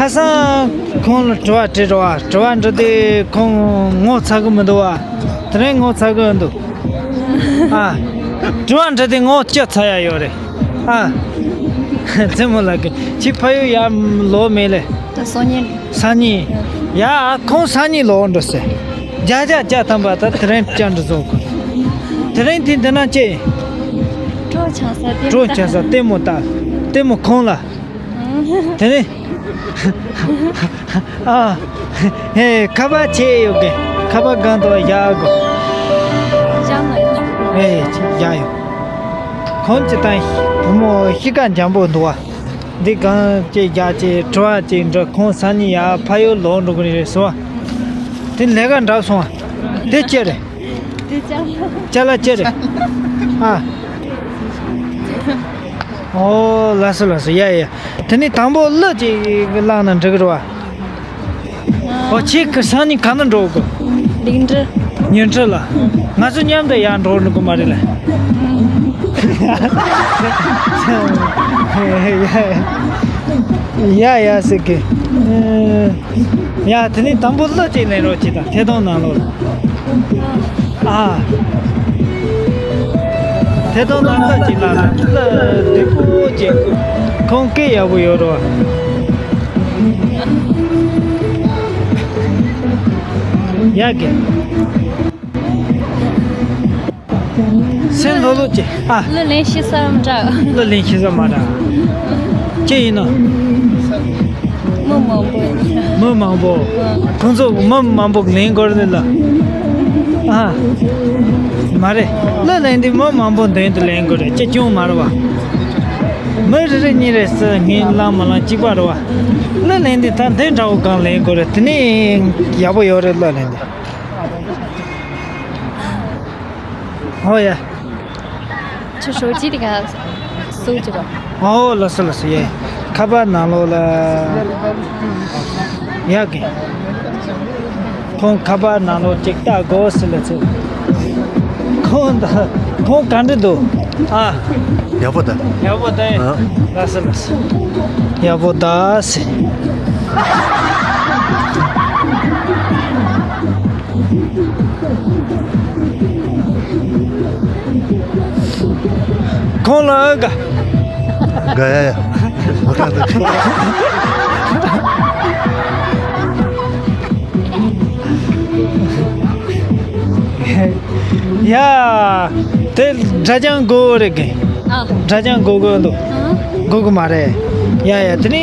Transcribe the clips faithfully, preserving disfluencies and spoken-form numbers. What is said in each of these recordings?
ཁ་སང་ཁོང་ལ་དྲི་བ་དྲིས་རོགས། དྲི་བ་འདྲི་དུས་ཁོང་ངོ་ཚ་གི་མི་འདུག་བ། དེ་རིང་ངོ་ཚ་གི་འདུག་ཨ། དྲི་བ་འདྲི་དུས་ངོ་སྐྱ་ཚ་ཡ་ཡོད་རེད། ཨ། མཚན་མོ་ལགས་ཀྱིས་ཁྱེད་ཕ་ཡུལ་ཡར་ལོག་མེད་ལེ། ད་སང་ཉིན། སང་ཉིན། ཡ། ཨ། ཁོང་སང་ཉིན་ལོག་འགྲོ་ཟེར། བརྒྱ་ཆ་བརྒྱ་ཐམ་པ་ད་དེ་རིང་བཅར་འདྲི་བཟོ་དགོས། དེ་རིང་དེ་འདི་ན་ཅི། སྤྲོ་འཆམ་ས་ལྟད་མོ། སྤྲོ་འཆམ་ས་ལྟད་མོ་ལྟ། ལྟད་མོ་ཁོང་ལ། དེ་ནས། ཨ། ཧེ། ཁ་པར་ཆད་ཡོད་གི། ཁ་པར་སྒང་དུ་བཞག་གོ། བཞག་མ་ཡོང་། ཨེ། བཞག་ཡོད། ཁོང་ཅི་ལྟར་བུ་མོ་གཤིས་ཀ་འཇམ་པོ་འདུག་བ། འདི་སྒང་ཅིག་བཞག་ཅིག་དྲི་བ་ཅིག་འདྲི། ཁོང་སང་ཉིན་ཡར་ཕ་ཡུལ་ལོག་འགྲོ་གི་རེད་ཟེར་བ། དེ་ལས་ཀ་འདྲ་སོང་བ། དེ་ཅི་རེད། དེ་ཅ་ལག་ཅ་ལག་ཅི་རེད། ཨ། ཨོ། ལགས་སོ་ལགས་སོ། ཡ་ཡ། དེ་ནས་དང་པོ་གླུ་ཅིག་བླངས་ན་འགྲིག་གི་རེད་བ། ཨོ། ཁྱེད་ཀྱི་སང་ཉིན་ག་ན་འགྲོ་དགོས། ལིང་ཏི། ཉིང་ཁྲི་ལ། ང་ཚོ་མཉམ་དུ་ཡར་འགྲོ་འགྲོ་གི་མ་རེད་ལ། ཡ་ཡ་ཟེར་གི། ཡ། དེ་ནས་དང་པོ་གླུ་ཅིག་ལེན་རོགས་བྱེད་དང་། ཐད་གཏོང་ནང་ལོགས་ལ། ཨ། ཐད་གཏོང་ནང་གླུ་ཅིག་ལ། གླུ་བདེ་པོ་ཅིག། ཁོང་སྐད་ཡག་པོ་ཡོད་རོགས། ཡ་གི། སེམས་ལྷོད་ལྷོད་བྱེད། ཨ། གླུ་ལེན་ཤེས་ས་མ་འདྲ། གླུ་ལེན་ཤེས་ས་མ་འདྲ། ཅི་ཡིན་ནོ། མི་མང་པོ། མི་མང་པོ། ཁོང་ཚོ་མི་མང་པོ་ལེན་དགོས་རེད་ལ། ཨ། མ་རེད། གླུ་ལེན་དུས་མི་མང་པོ་མདུན་དུ་ལེན་དགོས་རེད། ཅི་ཅུང་མ་རེད་བ། མི་རེ་རེ་གཉིས་རེ་ཟེར་ངས་བླངས་མ་བླངས་གཅིག་པ་རེད་བ། གླུ་ལེན་དུས་ད་འདི་འདྲ་བོ་གང་ལེན་དགོས་རེད། དེ་ནས་ཡག་པོ་ཡོད་རེད། གླུ་ལེན་དུས། ཨོ་ཡ། ཁྱོད་手机དེ་ག་སུ་གཅིག་པ། ཨོ། ལགས་སོ་ལགས་སོ། ཡ། ཁ་པར་ནང་ལོགས་ལ། ཡ་གི། ཁོང་ཁ་པར་ནང་ལོགས་ཅིག་ལྟ་དགོས་ཟེར་ལ་ཚེ། ཁོང་ད། ཁོང་ག་འདྲ་འདུག་ཨ། ཡག་པོ་ད། ཡག་པོ་ད། ཨ། ལགས་སོ་ལགས་སོ། ཡག་པོ་ད་ཟེར། ཁོང་ལ་ཨ་དགའ། དགའ་ཡ་ཡ། ཡ། དེ་སྒྲ་སྦྱང་དགོས་རེད་གི། ཨ། སྒྲ་སྦྱང་དགོས་དགོས་འདུག་ཨ། དགོས་གི་མ་རེད། ཡ་ཡ། དེ་ནས་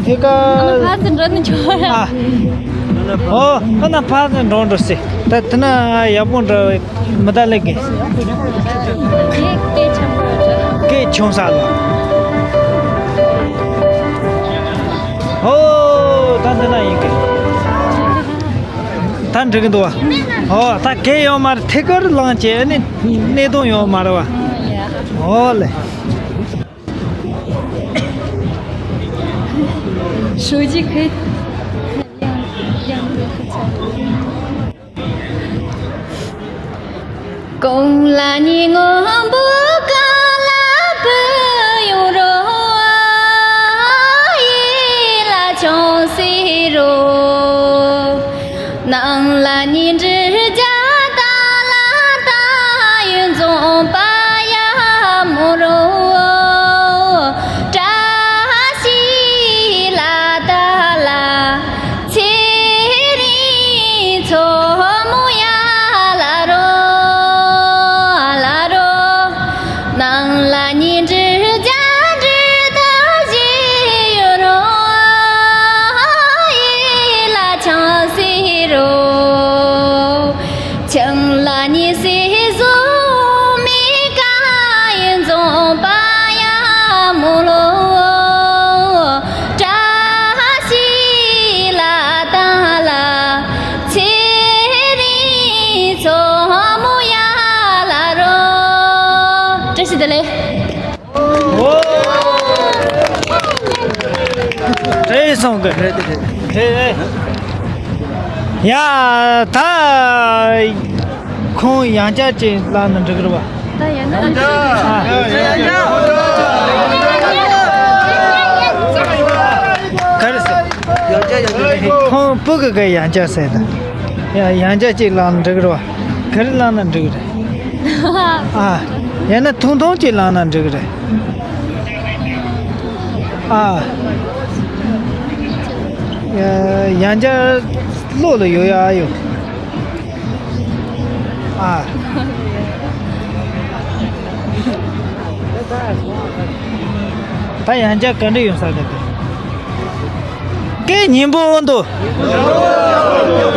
ཐད་ཀར། ཨ་ན་ཕར་ཚུར་འགྲོ་ནི་ཆོག་ཨ། ཨོ། ཨ་ན་ཕར་ཚུར་འགྲོ་འགྲོ་ཟེར། ད་དེ་ན་ཡག་པོ་འདྲ་མི་ད་ལེགས་གི། སྐད་ཆེན་པོ་འདྲ། སྐད་ཆུང་ས་ལ། ཨོ། ད་འདི་ན་ཡིན་གི། ད་འགྲིག་གི་འདུག་བ། ཨོ། ད་གལ་ཡོད་མ་རེད། ཐད་ཀར་ལངས་བྱས་ནི་གནད་དོན་ཡོད་མ་རེད་བ། ཨོ་ལེ། 手机可以亮亮个。 གོང་ལ་ཉི་སྔོན་པོ་གང་ལ་བུད་ཡོང་རོགས། གཡས་ལ་ཆང་སེ་རོ། ནང་ལ་ཉི་འབྲུ་རྒྱ་ད་ལ་ད་ཡུན་འཛོམས་པ་ཡ་མོ་རོ། བཀྲ་ཤིས་ལ་ད་ལ། ཚེ་རིང་མཚོ་མོ་ཡ་ལ་རོ། ལ་རོ། ནང་ལ་ཉི་འབྲུ་རྒྱ་འབྲུ་ད་བཞད་ཡོད་རོ། གཡས་ལ་ཆང་སེ་རོ། ཆང་ལ་ཉི་ཟེར་བཟོ་མི་ཀ་ཡིན་འཛོམས་པ་ཡ་མོ་ལོ། བཀྲ་ཤིས་ལ་ད་ལ། ཚེ་རིང་མཚོ་མོ་ཡ་ལ་རོ། བཀྲ་ཤིས་བདེ་ལེགས། ཨོ། དེ་སོང་གི། དེ་ཡ་ད། ཁོང་ཡང་བསྐྱར་ཅིག་བླངས་ན་འགྲིག་གི་རེད་བ། ད་ཡང་བསྐྱར། ཨ། ག་རེ་ཟེར། ཡང་བསྐྱར་ཡང་བསྐྱར་ཁོང་སྤུ་གུ་གི་ཡང་བསྐྱར་ཟེར་ད། ཡ་ཡང་བསྐྱར་གཅིག་བླངས་ན་འགྲིག་རེད་བ། ག་རེ་བླངས་ན་འགྲིག་རེད། ཨ། ཡང་ན་ཐུང་ཐུང་གཅིག་བླངས་ན་འགྲིག་རེད། ཨ། ཡ་ཡང་བསྐྱར་བློ་ལ་ཡོད་ཡ་ཡོད། ཨ། ད་ཡང་བསྐྱར་ག་འདྲ་ཡོང་ས་རེད་དེ། སྐད་སྙན་པོ་འོང་དོ།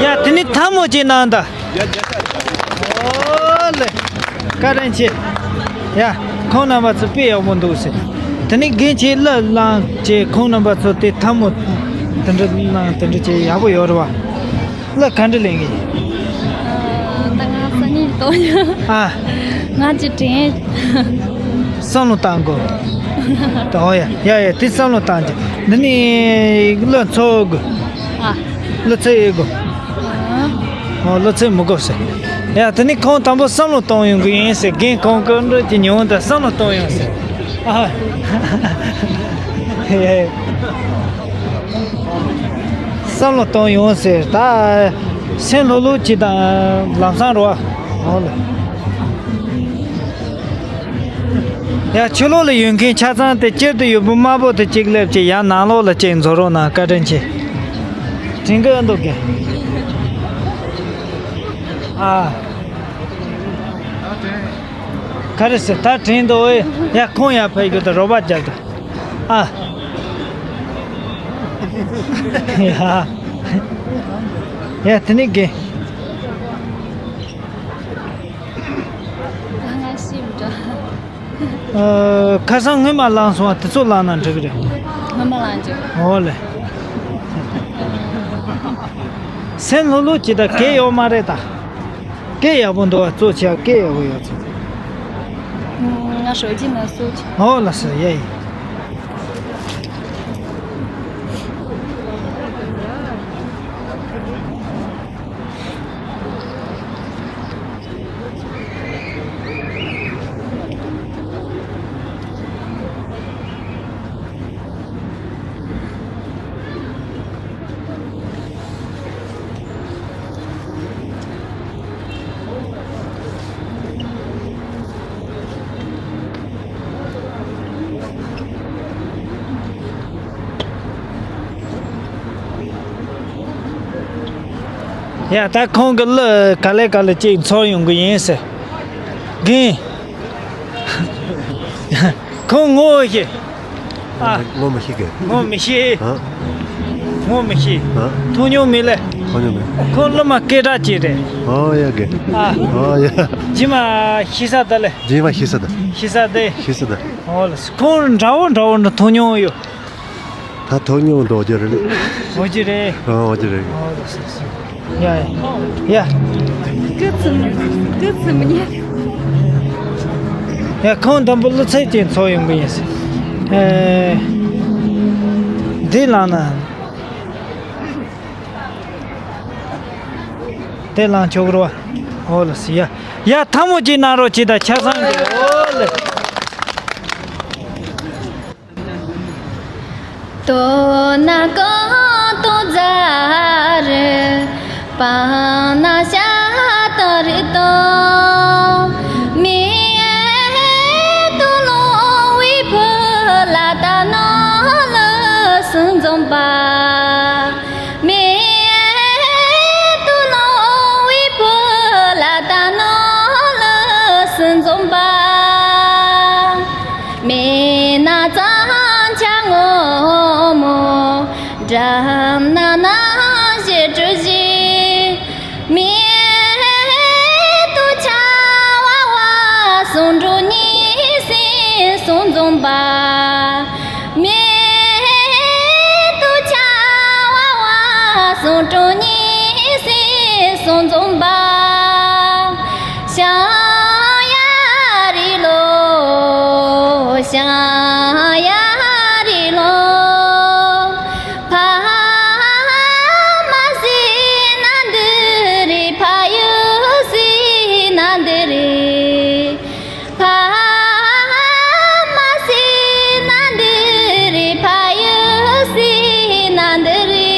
ཡ་དེ་ནི་ཐལ་མོ་ཅིག་གནང་ད། ཨོ་ལེ། བཀའ་དྲིན་ཆེ། ཡ། ཁོང་རྣམ་པ་ཚོ་དཔེ་ཡག་པོ་འདུག་ཟེར། དེ་ནི་རྒན་ཁྱེད་གླུ་བླངས་བྱས་ཁོང་རྣམ་པ་ཚོ་དེ་ཐལ་མོ་དེ་འདྲ་གནང་དེ་འདྲ་བྱས་ཡག་པོ་ཡོད་རེད་བ། གླུ་ག་འདྲ་ལེན་གི་ཡིན། ད་ང་ས་ནི་ཏོ་ཡ། ཨ། ང་ཅི་དྲན། བསམ་བློ་བཏང་དགོས། ད་ཨོ་ཡ་ཡ་ཡ་དེ་བསམ་བློ་བཏང་ཅིག་འདི་ནི་གླུ་ཚོ་དགོས། ཨ། གླུ་ཚོ་ཡོད་དགོས། ཨ། ཨོ་གླུ་ཚོ་མི་དགོས་ཟེར། ཡ་དེ་ནི་ཁོང་དང་པོ་བསམ་བློ་གཏོང་ཡོང་གི་ཡིན་ཟེར། རྒན་ཁོང་གི་འགྲོ་གི་ཉི་འོང་དང་བསམ་བློ་གཏོང་ཡོང་ཟེར། ཨ། ཡ་ཡ། བསམ་བློ་གཏོང་ཡོང་ཟེར། ད་སེམས་ལྷོད་ལྷོད་ཅིག་དང་ལམ་སང་རོ། འོ་ལེ། ཡ་ཕྱི་ལོགས་ལ་ཡོད་མཁན་ཆ་ཚང་དེ་སྤྱིར་དུ་ཡོད་པོ་དམར་པོ་དེ་གཅིག་སླེབས་ཀྱི་ཡ་ནང་ལོགས་ལ་གཅིག་འཛུལ་རོགས་གནང་། བཀའ་དྲིན་ཆེ། དྲན་གི་འདུག་གི། ཨ། ག་རེ་ཟེར་ད་དྲན་འདུག་ཨེ། ཡ་ཁོང་ཡ་ཕེབས་རྒྱུ་དང་རོགས་པ་རྒྱབ་དང་། ཨ། ཡ། ཡ་དེ་ནི་དགེ། ང་ཤི་འདྲ། ཨ། ཁ་སང་སྔོན་མ་བླངས་སོང་བ་དེ་ཚོ་བླངས་ན་འགྲིག་གི་རེད། སྔོན་མ་བླངས་ཀྱི། འོ་ལེ། སེམས་ལྷོད་ལྷོད་ཅིག་ད་གས་ཡོད་མ་རེད་ད། སྐད་ཡག་པོ་འདུག་བ། གཙོ་ཆེ་བ་སྐད་ཡག་པོ་ཡོད་ཚོད། ང་ཧྲོ་ཅི་ན་སོ་ཅི། ཨོ་ལ་སོ་ཡ་ཡིན། ཡ་ད་ཁོང་གི་གླུ་ག་ལེ་ག་ལེ་གཅིག་འཚོལ་ཡོང་གི་ཡིན་ཟེར། རྒན། ཁོང་ངོ་ཤེས། ཨ། ངོ་མི་ཤེས་གི། ངོ་མི་ཤེས། ཨ། ངོ་མི་ཤེས། ཨ། མཐོང་མྱོང་མེད་ལེ། མཐོང་མྱོང་མེད། ཁོང་སློབ་མ་སྐད་གྲགས་ཅིག་རེད། ཨོ་ཡ་གི། ཨ། ཨོ་ཡ། རྗེས་མ་ཤེས་ས་ད་ལེ། རྗེས་མ་ཤེས་ས་ད། ཤེས་ས་དེ། ཤེས་ས་ད། ཨོ་ལ་ཁོང་འདྲ་བོ་འདྲ་བོ་འདྲ་མཐོང་མྱོང་ཡོད། ད་ཐོག་ཉུང་འགྲོ་རྒྱུ་རེད། འོ་ཅི་རེད། ཨ་འོ་ཅི་རེད། ཡ་ཡ། སྐུ་ཚེ་སྐུ་ཚེ་མི་ཉན། ཡ་ཁོང་དང་པོ་གླུ་ཚིག་ཅིག་འཚོལ་ཡོང་གི་ཡིན། ཨེ། འདི་ལངས་ན། དེ་ལངས་ཆོག་རོ། འོ་ལ་སི་ཡ། ཡ་ཐལ་མོ་ཅིག་གནང་རོགས་གྱིས་ད་ཆ་ཚང་གི་འོ་ལེ། དོ་ན་ཀོ་དོ་ཛ་རེ། པ་ན་ཤ་ཏ་རི་ཏོ། མེ་ཏོ་ལོ་བི་ཕུ་ལ་ཏ་ནོ་ལ་སུན་འཛོམས་པ། མེ་ཏོ་ལོ་བི་ཕུ་ལ་ཏ་ནོ་ལ་སུན་འཛོམས་པ། མེ་ན་ཙང་ཆ་ངོ་མོ། འགྲམ་ན་ན་ཞེ་དྲུ་ཞེ། མེ་ཏོ་ཆ་བ་བ་སུང་དྲུ་ཉི་སི་སུང་འཛོམས་པ། མེ་ཏོ་ཆ་བ་བ་སུང་དྲུ་ཉི་སི་སུང་འཛོམས་པ། ཤ་ཡ་རི་ལོ། ཤ་ཡ་རི་ལོ། ཕ་མ་སི་ན་འདི་རི། ཕ་ཡུལ་སི་ན་འདི་རི། ཕ་མ་སི་ན་འདི་རི། ཕ་ཡུལ་སི་ན་འདི་རི།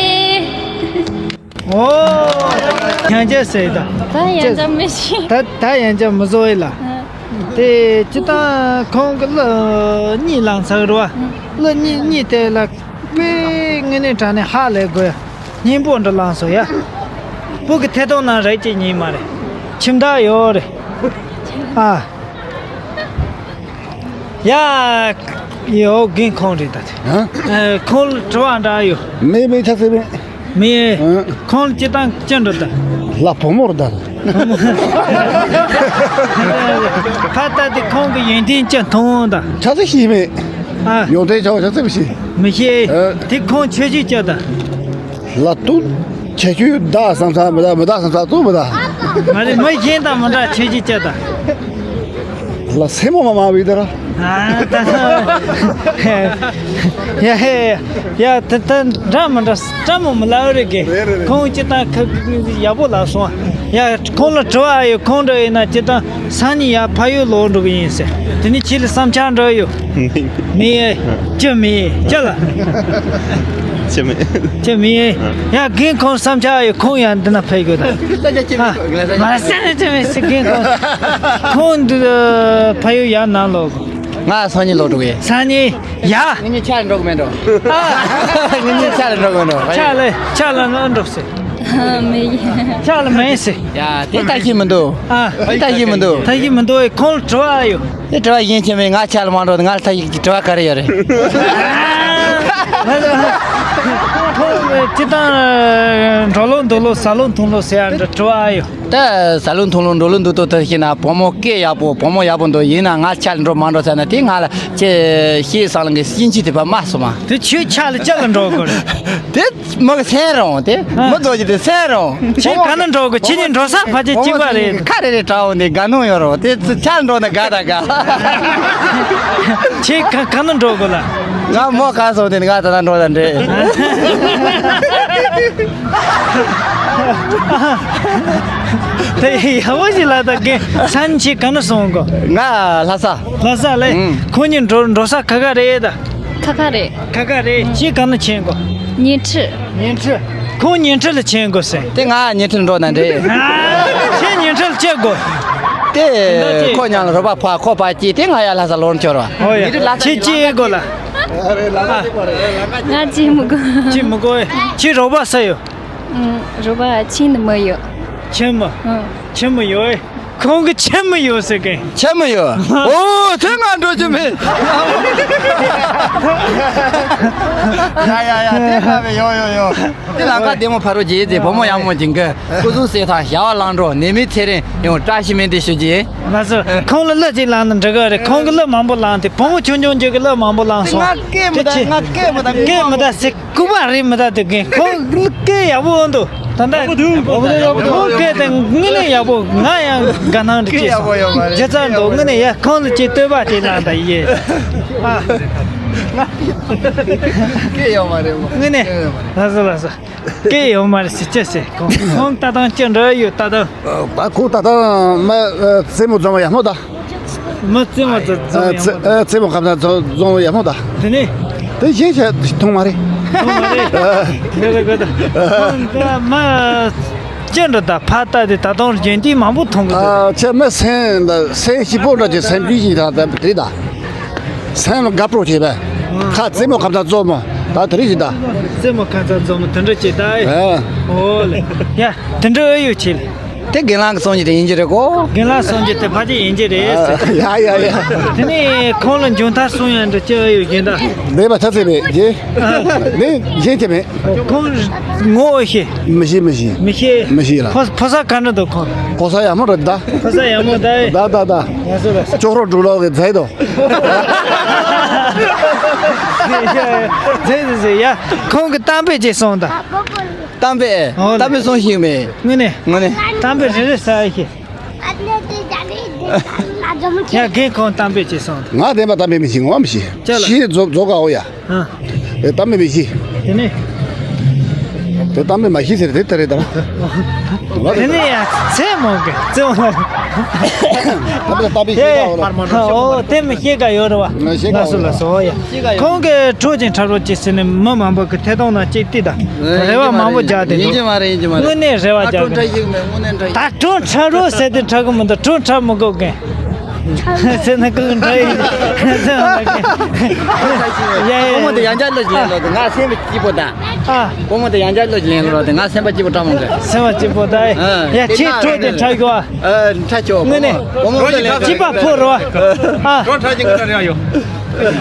ཨོ། ཡང་བསྐྱར་ཟེར་ད། ད་ཡང་བསྐྱར་མི་ཤེས། ད་ད་ཡང་བསྐྱར་མི་བཟོ་ཡི་ལ། ཨ། དེ་སྤྱིར་བཏང་ཁོང་གི་གླུ་གཉིས་བླངས་ཚར་རོ། གླུ་གཉིས་གཉིས་དེ་ལ་དཔེ་དངོས་གནས་དྲང་གནས་ཧ་ལས་དགོས། སྙན་པོ་འདྲ་བླངས་སོང་ཡ། བུ་གི་ཐད་གཏོང་ནང་རེད་ཅེས་ཉན་མ་རེད། ཁྱིམ་བདག་ཡོད་རེད། ཨ། ཡ། ཡོ་རྒན་ཁོང་རེད་ད། ཨ། ཨ། ཁོང་ལ་དྲི་བ་འདྲ་ཡོད། མེད་མེད། ཆ་ཚང་མེད། མེད། ཨ། ཁོང་ལ་སྤྱིར་བཏང་ཅི་འདྲ་ད། ལ་བུ་མོ་རེད་ད། ཕ་ད་དེ་ཁོང་གི་ཡོན་ཏན་ཅི་མཐོང་ད། ཆ་ཚང་ཤེས་མེད། ཨ། ཡོན་ཏན་ཆ་ཚང་མི་ཤེས། མི་ཤེས། ཨ། དེ་ཁོང་ཆོས་བྱེད་ཅི་ད། ལ་དུ། ཁྱད་ཆོས་འདྲ་བསམ་ས་མི་འདྲ། མི་འདྲ་བསམ་ས་དུ་མི་འདྲ། མ་རེད། མི་གཞན་དང་མི་འདྲ། ཆོས་བྱེད་ཅི་ད། ལ་སེམས་མ་མ་བི་དེ་ར། ཨ། ད་ཡ་ཧེ། ཡ་ད་ད་འདྲ་མི་འདྲ་འདྲ་མོ་མི་ལ་རེ་གེ། རེད་རེད་རེད། ཁོང་སྤྱིར་བཏང་ཁ་ཡག་པོ་ལ་སོང་། ཡ་ཁོང་ལ་དྲི་བ་ཡོད། ཁོང་འདྲ་ཡིན་ན་སྤྱིར་བཏང་སང་ཉིན་ཡ་ཕ་ཡུལ་ལོག་འགྲོ་གི་ཡིན་ཟེར། དེ་ནི་ཁྱེད་ལ་བསམ་འཆར་འདྲ་ཡོད། མི་ཡེ། ཅི་མི་ཡེ། ཅི་ལ། ཅི་མི། ཅི་མི་ཡེ། ཡ་རྒན་ཁོང་བསམ་འཆར་ཡོད། ཁོང་ཡང་འདི་ན་ཕེབས་དགོས་ད། ཨ། མ་ཟེར་ནས་ཅི་མི་ཟེར། རྒན་ཁོང་། ཁོང་འདི་ཕ་ཡུལ་ཡར་ནང་ལོག་དགོས། ང་སང་ཉིན་ལོག་འགྲོ་གི། སང་ཉིན་ཡ། ངེད་གཉིས་ཆ་ལ་འགྲོ་གི་མེད་འགྲོ། ཨ། ངེད་གཉིས་ཆ་ལ་འགྲོ་གི་མེད་འགྲོ། ཆ་ལ་ཆ་ལ་ང་འགྲོ་ཟེར། མི་ཡེ། ཆ་ལ་མེད་ཟེར། ཡ་དེ་ལྟ་ཤེས་མི་འདུག། ཨ། དེ་ལྟ་ཤེས་མི་འདུག། ལྟ་ཤེས་མི་འདུག། ཁོང་ལ་དྲི་བ་ཡོད། དེ་དྲི་བ་གཞན་ཅི་མེད། ང་ཆ་ལ་མ་འགྲོ། ང་ལ་ད་ཡིག་དྲི་བ་ག་རེ་ཡོད་རེད། ཁོང་སྤྱིར་བཏང་འགྲོ་ལུགས་འདུག་ལུགས་ཟ་ལུགས་འཐུང་ལུགས་ཟེར་ཡ་འདྲ་དྲི་བ་ཡོད། ད་ཟ་ལུགས་འཐུང་ལུགས་འགྲོ་ལུགས་འདུག་ཏུ་ད་ཤེས་ན། བུ་མོ་སྐད་ཡག་པོ། བུ་མོ་ཡག་པོ་འདུག། ཡིན་ན་ང་ཆ་ལ་འགྲོ་མ་འགྲོ་ཟེར་ན། དེ་ང་ལ་ཁྱེད་ཤེས་སང་ལང་གི་སྐྱིན་ཆི་དེ་བ་མ་སོ་མ། དེ་ཁྱོད་ཆ་ལ་ཅི་ལ་འགྲོ་དགོས་རེད། དེ། མི་གི་སེམས་རང་དེ། ཨ། མི་ཚོ་གི་དེ་སེམས་རང་། ཁྱེད་ག་ན་འགྲོ་གི། ཁྱེད་གཉིས་འགྲོ་ས་ཕལ་ཆེར་གཅིག་པ་རེད། ཁ་རེ་རེ་འདྲ་བོ་འདི་དགའ་སྣང་ཡོད་རོ། དེ་ཚོ་ཆ་འགྲོ་ན་དགའ་ད་དགའ། ཁྱེད་ག་ག་ན་འགྲོ་གི་ལ། ང་མོ་ག་སོང་དེ་ང་ད་ན་འགྲོ་ད་འདྲེ། དེ་ཡག་པོ་ཞིག་ལ་ད་གི། སང་ཁྱེད་ག་ན་སོང་གོ། ང་ལྷ་ས། ལྷ་ས་ལེ། ཨང་། ཁོ་གཉིས་འགྲོ་འགྲོ་ས་ག་ག་རེད་ད། ཁ་ཁ་རེད། ཁ་ཁ་རེད། ཁྱེད་ག་ན་ཆེན་གོ། ཉིང་ཁྲི། ཉིང་ཁྲི། ཁོང་ཉིང་ཁྲི་ལ་ཆེན་གོ་ཟེར། དེ་ང་ཉིང་ཁྲི་འགྲོ་ན་འདྲེ། ཁྱེད་ཉིང་ཁྲི་ལ་ཆེ་གོ། དེ་ཁོ་ཉང་ལ་རོ་པ་ཕ་ཁོ་པ་སྐྱེས། དེ་ང་ཡ་ལྷ་ས་ལོར་འཁྱོར་བ། ཨོ་ཡ། ཁྱེད་ཅི་ཡེ་གོ་ལ། ང་ཅི་མི་གོ། ཅི་མི་གོ། ཁྱེད་རོ་པ་ས་ཡོ། ཨང་། རོ་པ་ཆིན་ནི་མི་ཡོ། ཆེན་མོ། ཨང་། ཆེན་མོ་ཡོད། ཁོང་གི་ཆེན་མོ་ཡོད་ཟེར་གི། ཆེན་མོ་ཡོད། ཨོ་དེ་ང་འགྲོ་རྒྱུ་མེད། ཡ་ཡ་ཡ། དེ་ཁ་བའི་ཡོ་ཡོ་ཡོ། དེ་ལམ་ཁ་བདེ་མོ་ཕ་རོ་རྗེས་དེ་བུ་མོ་ཡག་མོ་སྦྱིན་གི། སྐུ་གཟུགས་གསལ་ཐང་བྱ་བ་བླང་འགྲོ་ནད་མེད་ཚེ་རིང་ཡོང་བཀྲ་ཤིས་སྨོན་འདུན་ཞུ་རྒྱུ་ཡིན། ང་ཚོ་ཁོང་ལ་གླུ་ཅིག་བླངས་ན་འགྲིག་གི་རེད། ཁོང་གི་གླུ་མང་པོ་བླངས་ཏེ། བུ་མོ་ཆུང་ཆུང་ཅིག་གི་གླུ་མང་པོ་བླངས་སོང་། ང་སྐད་མི་ད། ང་སྐད་མི་ད། སྐད་མི་ད་ཟེར། སྐུ་པར་རེད་མི་ད། དེ་རྒན་ཁོང་སྐད་ཡག་པོ་འདུག། ད་ལྟ་ཁོང་སྐད་དེ་དངོས་གནས་ཡག་པོ། ང་ཡང་དགའ་སྣང་འདྲ་སྐྱེས་སོང་། ཇེ་ཚ་འདུག། དངོས་གནས་ཡ། ཁོང་ལ་ཅིག་བསྟོད་པ་ཅིག་གནང་དང་ཡེ། ཨ། སྐད་ཡོད་མ་རེད་མོ། དངོས་གནས། སྐད་ཡོད་མ་རེད། ལགས་སོ་ལགས་སོ། སྐད་ཡོད་མ་རེད་ཟེར་ཅི་ཟེར། ཁོང་ཁོང་ལྟ་སྟངས་ཅི་འདྲ་ཡོད་ལྟ་སྟངས། ཨ། ཁོང་ལྟ་སྟངས་མ། ཨ། རྩེད་མོ་རྩེ་བ་ཡག་མོ་ད། མི་རྩེད་མོ་རྩེ་རྩེད་མོ་ཡག་མོ་ད། རྩེད་མོ་ཁ་ཚ་རྩེད་རྩེད་མོ་ཡག་མོ་ད། དེ་ནས། དེ་གཞན་ཆ་མཐོང་མ་རེད། མཐོང་མ་རེད། ཨ། དེ་རེད་གོ་ད། ཨ། ཁོང་ད་མ་ཅི་འདྲ་ད། ཕ་ལྟ་དེ་ད་དུང་རྒྱུན་ལྡན་མང་པོ་མཐོང་གི་འདུག། ཨ། ཁྱེད་མི་སེམས་ད་སེམས་སྐྱིད་པོ་འདྲ་ཅིག། སེམས་སྐྱིད་ཅིག་ད་ད་རེད་ད། སེམས་ལ་དགའ་སྤྲོ་བྱེད་པས། ཁ་རྩེད་མོ་ཁ་ཚ་རྩེད་མོ་ད་དེ་རེད་ཅིག་ད། རྩེད་མོ་ཁ་ཚ་རྩེད་མོ་དེ་འདྲ་ཅིག་ད། ཨ། ཨོ་ལེ། ཡ། དེ་འདྲ་ཨེ་ཡོད་ཆེ་ལེ། དེ་རྒན་ལགས་ཀྱི་གསུང་གི་དེ་ཡིན་གྱི་རེད་གོ། རྒན་ལགས་གསུང་གི་དེ་ཕལ་ཆེར་ཡིན་གྱི་རེད་ཟེར། ཡ་ཡ་ཡ། དེ་ནས་ཁོང་ལ་མཇུག་མཐར་གསུང་ཡ་འདྲ་ཅི་ཡོད་རྒན་ད། ལེགས་པ་ཆ་ཚད་མེད་རྗེ། ནི་རྗེ་ཆེ་མེད། ཁོང་ངོ་ཤེས། མི་ཤེས་མི་ཤེས། མི་ཤེས། མི་ཤེས་ལ། ཕོ་ཕོ་ས་ག་འདྲ་འདུག་ཁོང་། ཕོ་ས་ཡག་མོ་རེད་ད། ཕོ་ས་ཡག་མོ་ད། ད་ད་ད། ཡ་སོ་ལ། ཅོག་རོ་འབྲུག་ལོག་གི་མཛེས་འདུག། མཛེས་མཛེས་ཡ། ཁོང་གི་གཏམ་དཔེ་ཅིག་གསུངས་དང་། གཏམ་དཔེ། ཨོ་ལེ། གཏམ་དཔེ་གསུང་ཤེས་མེད། དངོས་གནས། དངོས་གནས། གཏམ་དཔེ་རེ་རེ་ཟ་ཡི་ཤེས། ཡ་རྒན་ཁོང་གཏམ་དཔེ་ཅིག་གསུངས་དང་། ང་བདེན་པ་གཏམ་དཔེ་མི་ཤེས། ངོ་མི་ཤེས། ཅི་ལ། ཤེས་རྫོགས་རྫོགས་གའོ་ཡ། ཨ། ཨེ་གཏམ་དཔེ་མི་ཤེས། དེ་ནས། དེ་གཏམ་དཔེ་མ་ཤེས་ཟེར་དེ་ལྟར་རེད་ད། དེ་ནས་ཡང་ཚད་མོ་གི་ཚད་མོ། ཨོ་དེ་མི་ཤེས་ག་ཡོད་རེད་བ། ཤེས་ག་ལ་སོ་ལ་སོ་ཡ། ཁོང་གི་ཁྲོ་ཅིག་ཁྲ་རོ་ཅིག་ཟེར་ནས་མི་མང་པོ་གི་ཐད་གཏོང་ནང་ཅིག་བལྟས་ད། རེ་བ་མང་པོ་རྒྱག་དེ་འདུག་ཡིན་གྱི་མ་རེད། ཡིན་གྱི་མ་རེད། དངོས་གནས་རེ་བ་རྒྱག་གི་ད་ཁྲོ་ཁྲ་རོ་ཟེར་དེ་ཁྲ་གི་མི་འདུག་ཁྲོ་ཁྲ་མི་དགོས་གི་ཟེར་ན་ཁོང་ཁྲ་ཡིན། ཡ་ཡ། ཁོ་མོ་དེ་ཡང་བསྐྱར་ལོ་ཅིག་ལེན་ལོ་དེ་ང་སེམས་པ་སྐྱིད་པོ་དང་། ཨ། ཁོ་མོ་དེ་ཡང་བསྐྱར་ལོ་ཅིག་ལེན་ལོ་དེ་ང་སེམས་པ་སྐྱིད་པོ་སྤྲང་མོ་འདྲ། སེམས་པ་སྐྱིད་པོ་ད། ཨ། ཡ་ཁྱེད་ཁྲོ་དེ་ཁྲ་གི་བ། ཨ། ཁྲ་ཆོག་དངོས་གནས་སྐྱིད་པ་ཕོ་རོ། ཨ། ཁྲོ་ཁྲ་ཅིག་ཁྲ་རེ་ཡོད།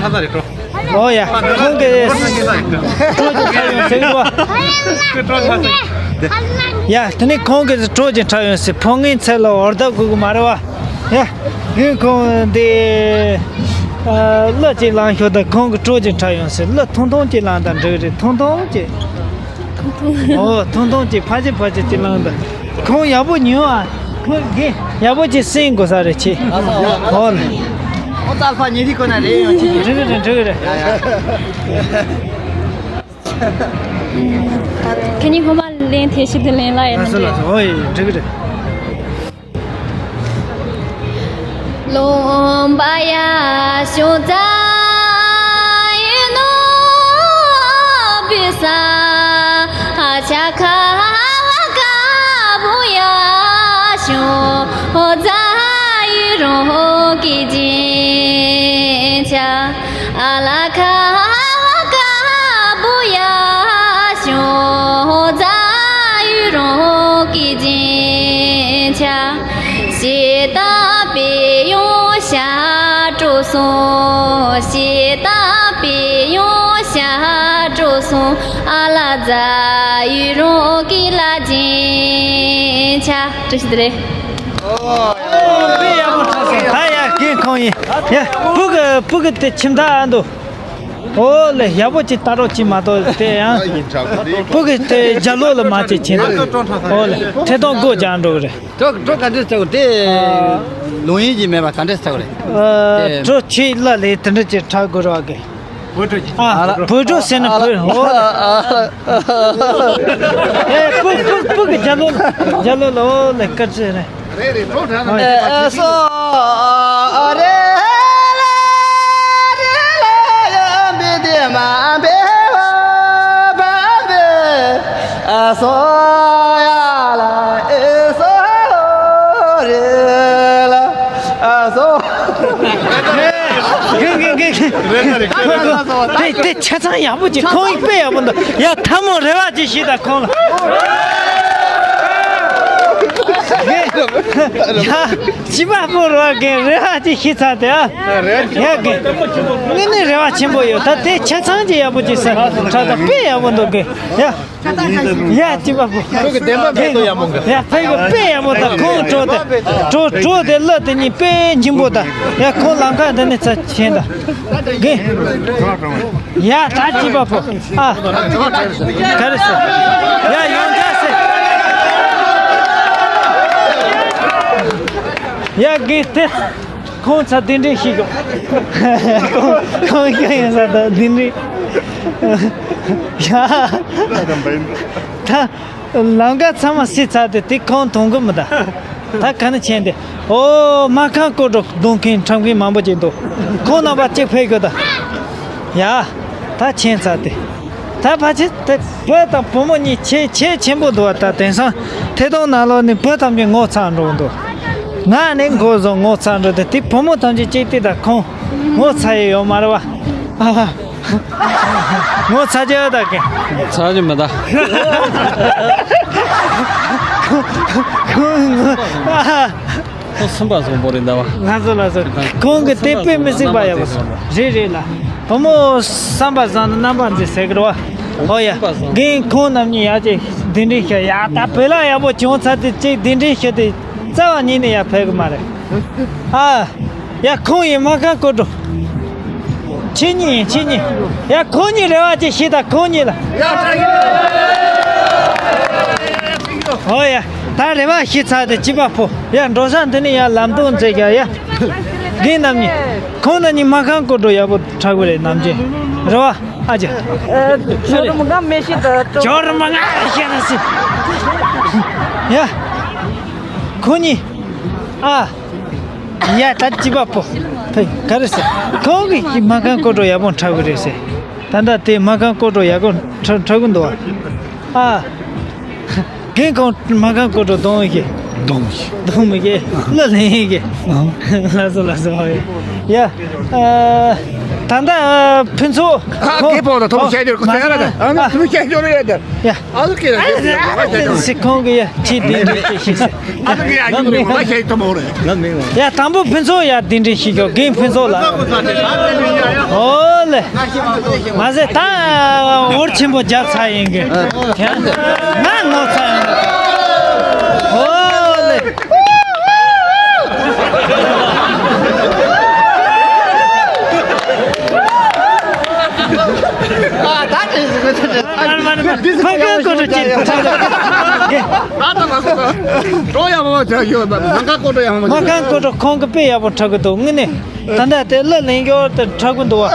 ཨ་ས་རེ་ཁྲོ། ཨོ་ཡ། ཁོང་གིས་ཁྲོ་ཅིག་ཁྲ་ཡོང་ཟེར་གི་བ། ཡ་དེ་ནས་ཁོང་གིས་ཁྲོ་ཅིག་ཁྲ་ཡོང་ཟེར། ཕོ་ངན་ཚེ་ལ་འོར་ད་དགོས་གི་མ་རེད་བ། ཡ། ཡིན་ཁོང་འདི། ཨ། གླུ་ཅིག་བླངས་ཤོག་ད་ཁོང་གི་སྤྲོ་ཅིག་འཁྲབ་ཡོང་ཟེར། གླུ་ཐུང་ཐུང་ཅིག་བླངས་ད་འགྲིག་རེད། ཐུང་ཐུང་ཅིག་ཨོ་ཐུང་ཐུང་ཅིག་ཕལ་ཆེར་ཕལ་ཆེར་ཅིག་བླངས་ད། ཁོང་ཡག་པོ་ཉོས་ཨ། ཁོང་གི་ཡག་པོ་ཅིག་སེང་དགོས་ས་རེད་ཆེ། ཨོ་ལ། ཨོ་ཙལ་ཕ་ཉེ་རིག་ཁོ་ན་རེད་ཡོང་ཅིག་འགྲིག་གི་རེད། འགྲིག་གི་རེད། ཁ་ཉིན་ཁོ་མ་ལེན་ཐེ་ཤི་དུ་ལེན་ལ་ཡིན་ན་ལགས་སོ་ལགས་སོ། ཨོ་ཡེ་འགྲིག་གི་རེད། ལོང་པ་ཡ་ཤོ་ཙ་ཡི་ནོ་བི་ས་ཨ་ཆ་ཁ་བ་ཀ་བུ་ཡ་ཤོ་ཙ་ཡི་རོང་གི་ཅིན་ཆ། ཨ་ལ་ཁ་བ་ཀ་བུ་ཡ་ཤོ་ཙ་ཡུ་རོང་གི་ཅིན་ཆ། ཤེ་ཏ་པེ་ཡོང་ཤ་ཀྲོ་སོང་། ཤེ་ཏ་པེ་ཡོང་ཤ་ཀྲོ་སོང་། ཨ་ལ་ཙ་ཡུ་རོང་གི་ལ་ཅིན་ཆ། བཀྲ་ཤིས་བདེ་ལེགས། དཔེ་ཡག་པོ་འཁྲབ་སོང་། ད་ཡ་རྒན་ཁོང་ཡིན། ཡ་སྤུ་གུ་སྤུ་གུ་དེ་ཁྱིམ་བདག་ཨ་འདུག་ཨོ་ལེ་ཡག་པོ་ཅིག་ལྟ་རོགས་ཅིག་མ་གཏོགས་དེ་ཡང་སྤུ་གུ་དེ་རྒྱ་ལོ་ལ་མ་བྱེད་ཁྱིམ་བདག་ཨོ་ལེ་ཐད་གཏོང་སྒོ་རྒྱག་འགྲོ་གི་རེད། གྲོ་གྲོ་ག་འདྲས་ཆགས་དེ། ལུང་ཡིན་གྱི་མེད་པ་ག་འདྲས་ཆགས་རེད། ཨ་དེ་གྲོ་ཆེ་ལ་ལས་དེ་འདྲ་ཅིག་འཁྲབ་དགོས་རོགས་གི་བོད་བྲོ་ཅིག་ཨ་ལ། བོད་བྲོ་ཟེར་ན་ཨ་ལ། བོད་ཨོ་ལ། ཨ་ཨ། ཨེ་སྤུ་སྤུ་སྤུ་གི་རྒྱ་ལོ་རྒྱ་ལོ་ལ་ཨོ་ལ་སྐར་ཆེ་རེད། རེད་རེད་གྲོ་དྲན་ཨེ་ཨ་སོ་ཨ་རེ་ལ་རེ་ལ་ཡ་འབི་དེ་མ་འབི་བ་བ་འབི་ཨ་སོ་ཡ་ལ་ཨེ་སོ་རེ་ལ་ཨ་སོ། དེ་དེ་ཆ་ཚང་ཡག་པོ་ཅིག་ཁོང་ཡིག་དཔེ་ཡག་པོ་འདུག་ཡ་ཐ་མོ་རེ་བ་ཅིག་ཞིག་དང་ཁོང་ལ། ཡ་བྱིས་པ་པོ་རེ་བ་གན་རེ་བ་ཅིག་ཞིག་ཚར་དེ་ཨ། ཡ་གན་ངས་ནི་རེ་བ་ཆེན་པོ་ཡོད། ད་དེ་ཆ་ཚང་ཅིག་ཡག་པོ་ཅིག་ས་ཁྲ་ད་དཔེ་ཡག་པོ་འདུག་གན་ཡ། ཡ་གཅིག་པ་པོ། ཁྱོད་ཀྱི་བདེན་པ་མེད་དོ་ཡ་མོ་གི། ཡ་ཕ་གི་དཔེ་ཡ་མོ་ད་ཁོང་གྲོ་དེ། གྲོ་གྲོ་དེ་གླུ་དེ་གཉིས་དཔེ་སྙིང་པོ་ད། ཡ་ཁོང་ལམ་ཁ་འདི་ནས་ཚ་ཆེན་ད། གི། ཡ་ད་གཅིག་པ་པོ། ཨ། ག་རེ་ཟེར། ཡ་ཡོང་ད་ཟེར། ཡ་གི་དེ། ཁོང་ཚ་གདན་འདྲེན་ཞིག་གོ། ཁོང་ཁོང་ཁྱོད་ཡིན་ས་ད་གདན་འདྲེན། ཡ། ད་ལམ་ཀ་ཚང་མ་སྲིད་ཚར་ཏེ་དེ་ཁོང་མཐོང་གི་མི་ད། ད་ག་ནི་ཆེན་ཏེ། ཨོ་མ་ཁང་སྐོར་འགྲོ་གདོང་མཁན་ཁྲམ་མཁན་མང་པོ་ཅིག་འདུག་ཁོང་རྣམ་པ་གཅིག་ཕེབས་དགོས་ད། ཡ། ད་ཆེན་ཚར་ཏེ། ད་ཕལ་ཆེར་དེ་བུ་དང་བུ་མོ་གཉིས་ཆེ་ཆེ་ཆེན་པོ་འདུག་བ། ད་དེང་སང་ཐད་གཏོང་ནང་ལོགས་ནས་བུ་ཐམས་ཅད་ངོ་ཚ་འགྲོ་གི་འདུག་ང་ནི་མགོ་བཟུང་ངོ་ཚ་འགྲོ་དེ་དེ་བུ་མོ་ཐམས་ཅད་གཅིག་དེ་ད་ཁོང་ངོ་ཚ་ཡི་ཡོད་མ་རེད་བ། ངོ་ཚ་རྒྱུ་ད་གི་ཚ་རྒྱུ་མི་ད། ཁོང་ངོ་ཨ། ཁོང་སེམས་པ་བཟང་པོ་རེད་འདའ་བ། ལགས་སོ་ལགས་སོ། ཁོང་གི་དེ་དཔེ་མི་སྲིད་པ་ཡག་པོ་སོང་། རེད་རེད་ལ། བུ་མོ་བསམ་པ་བཟང་ན་རྣམ་པར་མཛེས་ཟེར་གི་རེད་བ། ཨོ་ཡ། རྒན་ཁོང་རྣམ་གཉིས་ཡག་ཅིག་གདན་འདྲེན་ཞུ། ཡ་ད་བོད་ལ་ཡག་པོ་བྱུང་ཚར་དེ་ཅིག་གདན་འདྲེན་ཞུ་དེ་རྩ་བ་ཉིད་ནས་ཡར་ཕེབས་གི་མ་རེད། ཨ། ཡ་ཁོང་ཡིན་མ་ཁ་སྐོར་འགྲོ། ཁྱེད་གཉིས་ཡིན་ཁྱེད་གཉིས། ཡ་ཁོང་གཉིས་རེ་བ་ཅིག་ཞུས་དང་ཁོང་གཉིས་ལ། ཨོ་ཡ། ད་རེ་བ་ཞུས་ཚར་དེ་གཅིག་པ་པོ། ཡ་འགྲོ་ས་འདི་ནས་ཡ་ལམ་སྟོན་མཛད་རྒྱ་ཡ། རྒན་རྣམ་གཉིས། ཁོང་རྣམ་གཉིས་མ་ཁང་སྐོར་འགྲོ་ཡག་པོ་དྲག་པོ་རེད་ནམ་རྒྱུན། རེ་བ། ཨ་ཅེ། ཇོ་རུ་མ་ང་མེ་ཤི་ད་ཇོ་རུ་མ་ང་ཤེས་ར་སི། ཡ། ཁོ་གཉིས། ཨ། ཡ་ད་ཅི་པ་པོ། ཕེ་ག་རེ་སི། ཁོང་གིས་མ་ཁང་ཀོ་ཏོ་ཡག་པོ་འཁྲབ་གི་རེད་སི། ད་ལྟ་དེ་མ་ཁང་ཀོ་ཏོ་ཡག་པོ་འཁྲབ་འཁྲབ་གི་འདུག་ཨ། ཨ། རྒན་ཁོང་མ་ཁང་ཀོ་ཏོ་གདོང་ཡིན་གི། གདོང་མི་ཤེས། གདོང་མི་ཤེས། ལ་ལེན་ཡིན་གི། ལ་སོ་ལ་སོ་ཧོ་ཡ། ཡ། ཨ། ད་ལྟ་ཕུན་ཚོགས། ཨ་ཁོང་ཁེ་པོ་ད་ཐོག་ཨ་བཤད་རྒྱུར་ཁོ་ཚེ་ར་ད། ཨ་ན་ཐུ་བཤད་རྒྱུར་ཡོད་ད། ཡ། ཨ་ལ་ཀེ་ར་ཀེ་ར་ཀེ་ར། སི་ཁོང་གི་ཡ་ཅི་དེ་འདྲ་ཅི་ཤེས་སི། ཨ་ལ་ཀེ་ཡ་ཡུ་རེ་མ་ཤེས་ཏོ་མོ་རེ། ཡ་དང་པོ་ཕུན་ཚོགས་ཡ་དེ་འདྲ་ཤེས་ཀྱོ་རྒན་ཕུན་ཚོགས་ལ། ཨོ་ལེ། མ་ཟད་ད་འོར་ཆེན་པོ་རྒྱབ་ཚར་ཡིན་གི། ང་ནོར་ཚར་ཡིན། ཨོ་ལེ། ཨ་ད་དེ་ཟིག་གོ་ད་དེ། ཕ་གི་ཀོ་ཏོ་ཅི། ད་ད་མ་སོ་ད། འགྲོ་ཡག་པོ་ཡོད། མ་ཁང་ཀོ་ཏོ་ཁོང་གི་དཔེ་ཡག་པོ་འཁྲབ་གི་འདུག་དངོས་གནས། ད་ལྟ་དེ་གླུ་ལེན་རྒྱུ་དེ་འཁྲབ་གི་འདུག་བ།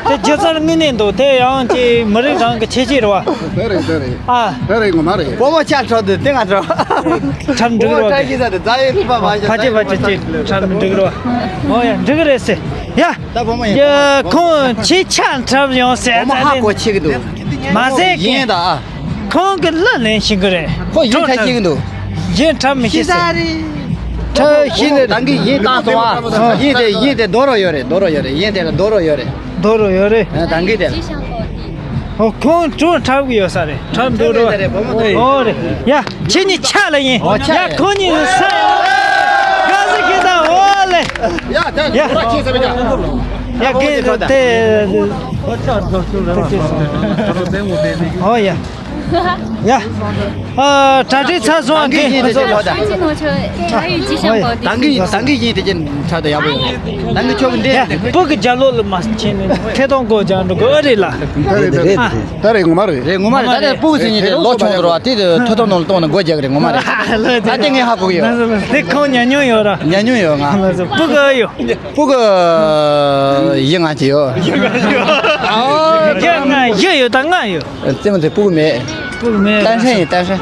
དེ་སྒྱུ་རྩལ་དངོས་གནས་འདུག་དེ་ཡང་ཅིག་མི་རིགས་རང་གི་ཁྱད་ཆོས་རེད་བ། དེ་རེད་དེ་རེད། ཨ། དེ་རེད་ངོ་མ་རེད། བུ་མོ་ཆ་འཁྲབ་དེ་དེ་ང་འཁྲབ། འཁྲབ་འགྲིག་རོགས་བུ་མོ་ཆ་ཞིག་ས་དེ་རྫ་ཡི་རིག་པ་མ་བྱ་ཕ་ཆེ་ཕ་ཆེ་ཆེ་འཁྲབ་འགྲིག་རོགས། ཨོ་ཡ་འགྲིག་རེད་ཟེར། ཡ། ད་བུ་མོ་ཡིན། ཡ་ཁོང་ཆེ་ཆ་འཁྲབ་ཡོང་ཟེར། བུ་མོ་ཧ་གོ་ཆེ་གི་འདུག་མ་ཟད་ཡིན་ད། ཨ། ཁོང་གི་གླུ་ལེན་ཤེས་གི་རེད། ཁོ་ཡིན་འཁྲབ་ཤེས་གི་འདུག་ཡིན་འཁྲབ་མི་ཤེས་ཟེར། འཁྲབ་ཤེས་ནས་ད་གིན་ཡིན་བཏང་སོང་ཨ། ཡིན་དེ་ཡིན་དེ་རྡོ་རོ་ཡོད་རེད། རྡོ་རོ་ཡོད་རེད། ཡིན་དེ་ལ་རྡོ་རོ་ཡོད་རེད། རྡོ་རོ་ཡོད་རེད། ཨ་ད་གིན་དེ་ལ། ཨོ་ཁོང་ཁྲོ་འཁྲབ་གི་ཡོད་ས་རེད། འཁྲབ་འགྲོ་འགྲོ། འཁྲབ་རེད་རེད་བུ་མོ་དེ། ཨོ་རེད། ཡ་ཁྱེད་གཉིས་ཆ་ལ་ཡིན། ཨོ་ཆ་ཡ་ལ། ཁོ་གཉིས་ས་ཡ། ག་ཟེར་གི་ད་ཨོ་ལེ། ཡ་ད་ཡ་ཁྱེད་ས་མི་ད། ཡ་གི་དེ། ཨོ་ཡ། ཡ། ཨ་གྲ་སྒྲིག་ཚར་སོང་། ཨ་དེ་ཁོ་ཚོ་ལ། 当地农村，还有吉祥宝地。 ད་གིན་ད་གིན་ཡིན་དེ་ཅན་ཚར་དུ་ཡག་པོ་ཡོད། ད་གིན་ཆོག་གི་འདི་ཡ་སྤུ་གི་རྒྱབ་ལོགས་ལ་མ་ཕྱིན་ནས་ཐད་གཏོང་སྒོ་རྒྱག་འགྲོ་གི་ཨ་རེད་ལ། ད་རེད་ད་རེད་ད་རེད་ངོ་མ་རེད། རེད་ངོ་མ་རེད། ད་ལྟ་སྤུ་གི་ཟིན་ཡིན་དེ་ལོ་ཆུང་དུ་ར་དེ་ཐད་གཏོང་ནང་ལ་གཏོང་ནས་སྒོ་རྒྱག་གི་རེད་ངོ་མ་རེད། ད་དེ་ངས་ཧ་གོ་གི་ཡོད། དེ་ཁོང་ཉན་མྱོང་ཡོད་ར། ཉན་མྱོང་ཡོད་ང་། སྤུ་གི་ཡོད། སྤུ་གི་ཡིན་ང་ཅི་ཡོད། ཨོ་ཡ་ང་ཡོད་ཡོད་ད་ང་ཡོད། རྩེད་མོ་དེ་སྤུ་གུ་མེད། སྤུ་གུ་མེད། ཏན་ཧྲན་ཡིན་ཏན་ཧྲན།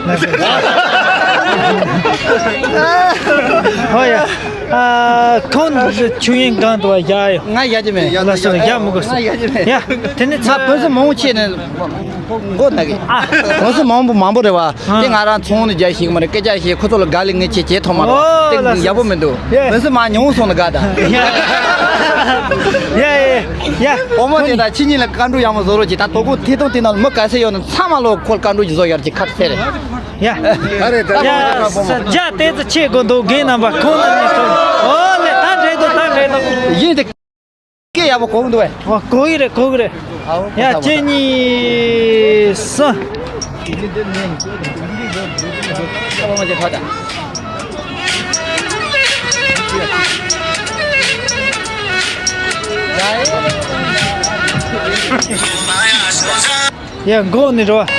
ཧོ་ཡ། ཨ་ཁོང་ཆུ་ཡིན་གང་དུ་བ་བཞག་ཡོད། ང་བཞག་གི་མེད། ལ་སོ་བཞག་མི་དགོས་སོ། ང་བཞག་གི་མེད། ཡ་དེ་ནི་ང་བོད་སུ་མང་པོ་ཆེ་ནས་མགོ་ན་གི། ཨ་བོད་སུ་མང་པོ་མང་པོ་རེད་བ། དེ་ང་རང་ཚོང་ནས་རྒྱ་ཞིག་མ་རེད་སྐད་ཆ་ཞིག་ཁོ་ཚོ་ལ་དགའ་ལས་ངས་ཆེ་ཆེ་ཐོག་མ་རེད། དེ་ཡག་པོ་མི་འདུག་བོད་སུ་མ་ཉུང་སོང་ན་དགའ་ད། ཡ་ཡ་ཡ། བུ་མོ་དེ་དང་ཁྱེད་གཉིས་ལ་བཀའ་འགྲོ་ཡག་མོ་བཟོ་རོགས་གྱིས། ད་དོ་དགོང་ཐད་གཏོང་དེ་ནང་ལ་མི་ག་ཚད་ཡོད་ན་ཚང་མ་ལོ་ཁོ་ལ་བཀའ་འགྲོ་གྱིས་བཟོ་ཡར་གྱི་ཁ་ཚད་རེད། ཡ། ད་རེད་ད་ཡ། རེད། ས་རྒྱ་དེ་ཚོ་ཆེ་དགོས་འདུག་རྒན་རྣམ་པ་ཁོང་རྣམ་གཉིས་ཐོན། ཨོ་ལེ་ད་འགྲིག་འདུག་ད་འགྲིག་འདུག་ཡིན་དེ་སྐད་ཡག་པོ་གོ་གི་འདུག་བས། ཨོ་གོ་གི་རེད་གོ་གི་རེད། ཡ་ཁྱེད་གཉིས་སུ། ཡ་མགོ་ནི་རོ། ཨོ།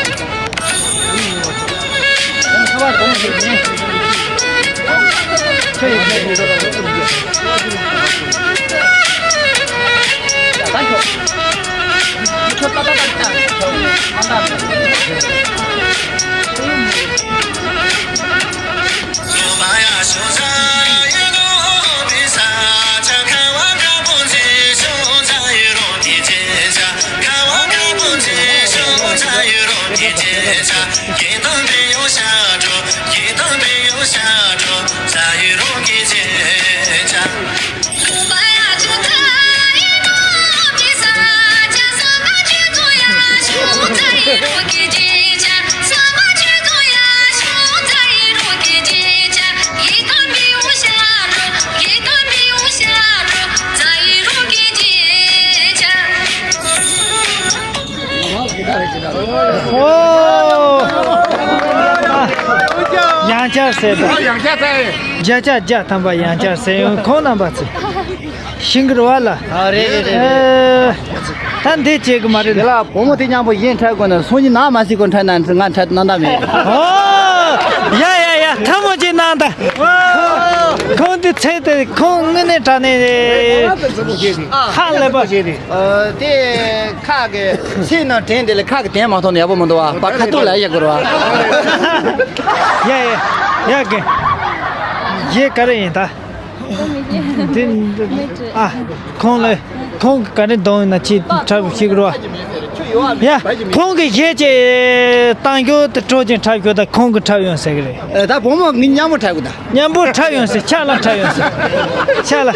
ཡང་བསྐྱར་གསལ་པོ། ཡང་བསྐྱར་གསལ། བརྒྱ་ཆ་བརྒྱ་ཐམ་པ་ཡང་བསྐྱར་གསལ་ཡོང་ཁོང་རྣམ་པ་ཚོས་ཤིང་གི་རུ་བ་ལ། ཨ་རེད་རེད་རེད། ཨེ། ད་འདི་བྱེད་གི་མ་རེད། དེ་ལ་བུ་མོ་དེ་མཉམ་པོ་ཡིན་འཕྲད་དགོས་ན་སང་ཉིན་ནག་མ་སྲིད་གོ་འཕྲད་ན་ང་འཕྲད་གནང་ད་མེད། ཨོ། ཡ་ཡ་ཡ་ཐ་མོ་ཅིག་གནང་ད། ཁོང་དེ་ཚེ་དེ་ཁོང་དངོས་གནས་དྲང་གནས་ཧ་ལས་པ། ཨ། དེ་ཁ་གི་སེམས་ནང་དྲན་དེ་ལ་ཁ་གི་དྲན་མ་ཐོང་ནས་ཡག་པོ་མི་འདུག་བ། པ་ཁ་ཐུག་ལ་ཡག་གི་རེད་བ། ཡ་ཡ་ཡ་གི། ཡེ་ག་རེ་ཡིན་ད། འདི་འདི་ཨ། ཁོང་ལ་ཁོང་གི་ག་རེ་གཏོང་ཡིན་ན་ཅི་འཁྲབ་ཤེས་ཀྱི་རེད་བ། ཡ་ཁོང་གི་གཞས་ཅིག་བཏང་རྒྱུ་དེ་སྤྲོ་ཅིང་འཁྲབ་ཤོག་ད། ཁོང་གི་འཁྲབ་ཡོང་ཟེར་གི་རེད། ཨ། ད་བུ་མོ་ངའི་མཉམ་པོ་འཁྲབ་དགོས་ད། མཉམ་པོ་འཁྲབ་ཡོང་ཟེར། ཕྱག་ལ་འཁྲབ་ཡོང་ཟེར། ཕྱག་ལ།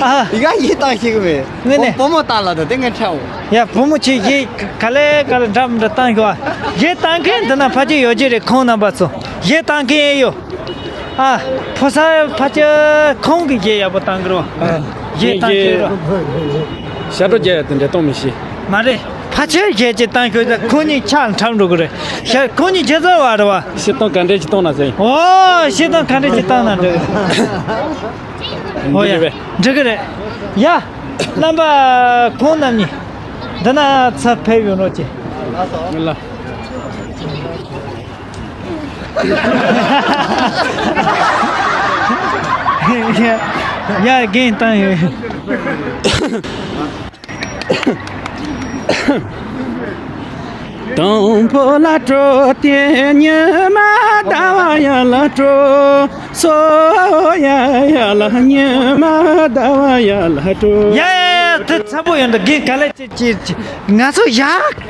ཨ། ཡ་གཞས་བཏང་ཤེས་གི་མེད། ངས་ནས། བུ་མོ་བཏང་ལ་ད་དེ་ངས་འཁྲབ་འོ། ཡ་བུ་མོ་ཁྱེད་གཞས་ག་ལེ་ག་ལེ་འདྲ་མི་འདྲ་བཏང་ཤོག་ཨ། གཞས་བཏང་མཁན་འདི་ན་ཕལ་ཆེར་ཡོད་ཀྱི་རེད། ཁོང་རྣམ་པ་ཚོ་གཞས་བཏང་མཁན་ཡོད། ཨ། ཕོ་གསར་ཕལ་ཆེར་ཁོང་གི་གཞས་ཡག་པོ་བཏང་གི་རེད། གཞས་བཏང་མཁན་རེད། ཤ་སྒྲོ་རྒྱག་ཡ་དེ་འདྲ་གཏོང་མི་ཤེས། མ་རེད། ཕལ་ཆེར་གཞས་ཅིག་བཏང་ཤོག་ད། ཁོང་གཉིས་ཆགས་འཁྲབ་འགྲོ་གི་རེད། ཤ་ཁོང་གཉིས་རྒྱལ་ཚབ་བ་རེད་བ། བཤད་སྟངས་ག་འདྲས་ཅིག་གཏོང་ན་ཟེར། ཨོ་བཤད་སྟངས་ག་འདྲས་ཅིག་བཏང་ན་འགྲིག་ཨོ་ཡ། འགྲིག་གི་རེད། ཡ། རྣམ་པ་ཁོང་རྣམ་གཉིས་འདི་ན་ཚབ་ཕེབས་ཡོང་རོགས་གྱིས། ལ། ཡ་ཡ་རྒན་བཏང་ཡོད། དང་པོ་ལ་སྤྲོ་དེ་ཉི་མ་ཟླ་བ་ཡར་ལ་སྤྲོ། སོ་ཡ་ཡ་ལ་ཉི་མ་ཟླ་བ་ཡར་ལ་སྤྲོ། ཡ་ཡ་ཡ་དེ་ཚ་པོ་ཡོད་འདུག་རྒན་ག་ལེ་ཅི་ཅི་ཅི། ང་ཚོ་ཡ་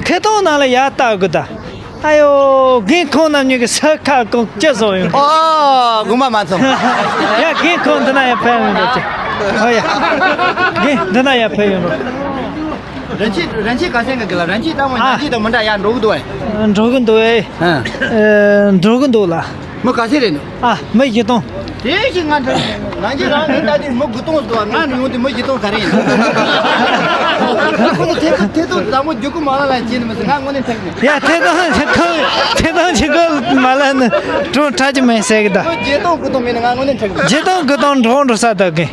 ཐད་གཏོང་ནང་ལ་ཡ་ལྟ་དགོས་ད། ཨ་ཡོ། རྒན་ཁོང་རྣམ་གཉིས་ཀྱི་ས་ཁ་ཀོང་ཅི་བཟོ་ཡོང་། ཨོ། དགོངས་པ་མ་ཚོམས། ཡ་རྒན་ཁོང་འདི་ན་ཡ་ཕེབས་ཡོང་རོགས་གྱིས། ཨོ་ཡ། རྒན་འདི་ན་ཡ་ཕེབས་ཡོང་རོགས། རན་ཆེ་རན་ཆེ་ག་སེང་གི་ལ་རན་ཆེ་ལྟ་མོ་ཨ། ཉན་ཆེ་དང་མི་འདྲ་ཡ་འགྲོ་གི་འདུག་ཨེ། འགྲོ་གི་འདུག་ཨེ། ཨ། འགྲོ་གི་འདུག་ལ། མི་ག་ཚད་རེད་ནོ། ཨ། མི་བཞི་སྟོང་། དེ་ཞིག་ང་འདྲ་ནང་གི་རང་ངའི་ལྟ་དུས་མི་དགུ་སྟོང་ཟེར་བ། ང་ནི་ཡོང་དུས་མི་བཞི་སྟོང་ག་རེ་ཡིན། ཁོ་ཚོ་ཐེ་ཐེ་ཐོ་དང་པོ་རྒྱུག་གི་མ་ལ་ལ་བྱས་ནི་མི་ཟེར། ང་དངོས་གནས་ཐེག་ནས། ཡ་ཐེ་ཐོ་ཐེ་ཐོ་ཐེ་ཐོ་ཆི་གོ་མ་ལ་ནི་གྲོང་ཁྲ་ཅི་མེད་ཟེར་གི་ད། མི་བཞི་སྟོང་དགུ་སྟོང་མིན་ནི་ང་དངོས་གནས་ཐེག་ནས། བཞི་སྟོང་དགུ་སྟོང་འགྲོ་འགྲོ་ས་ད་གི།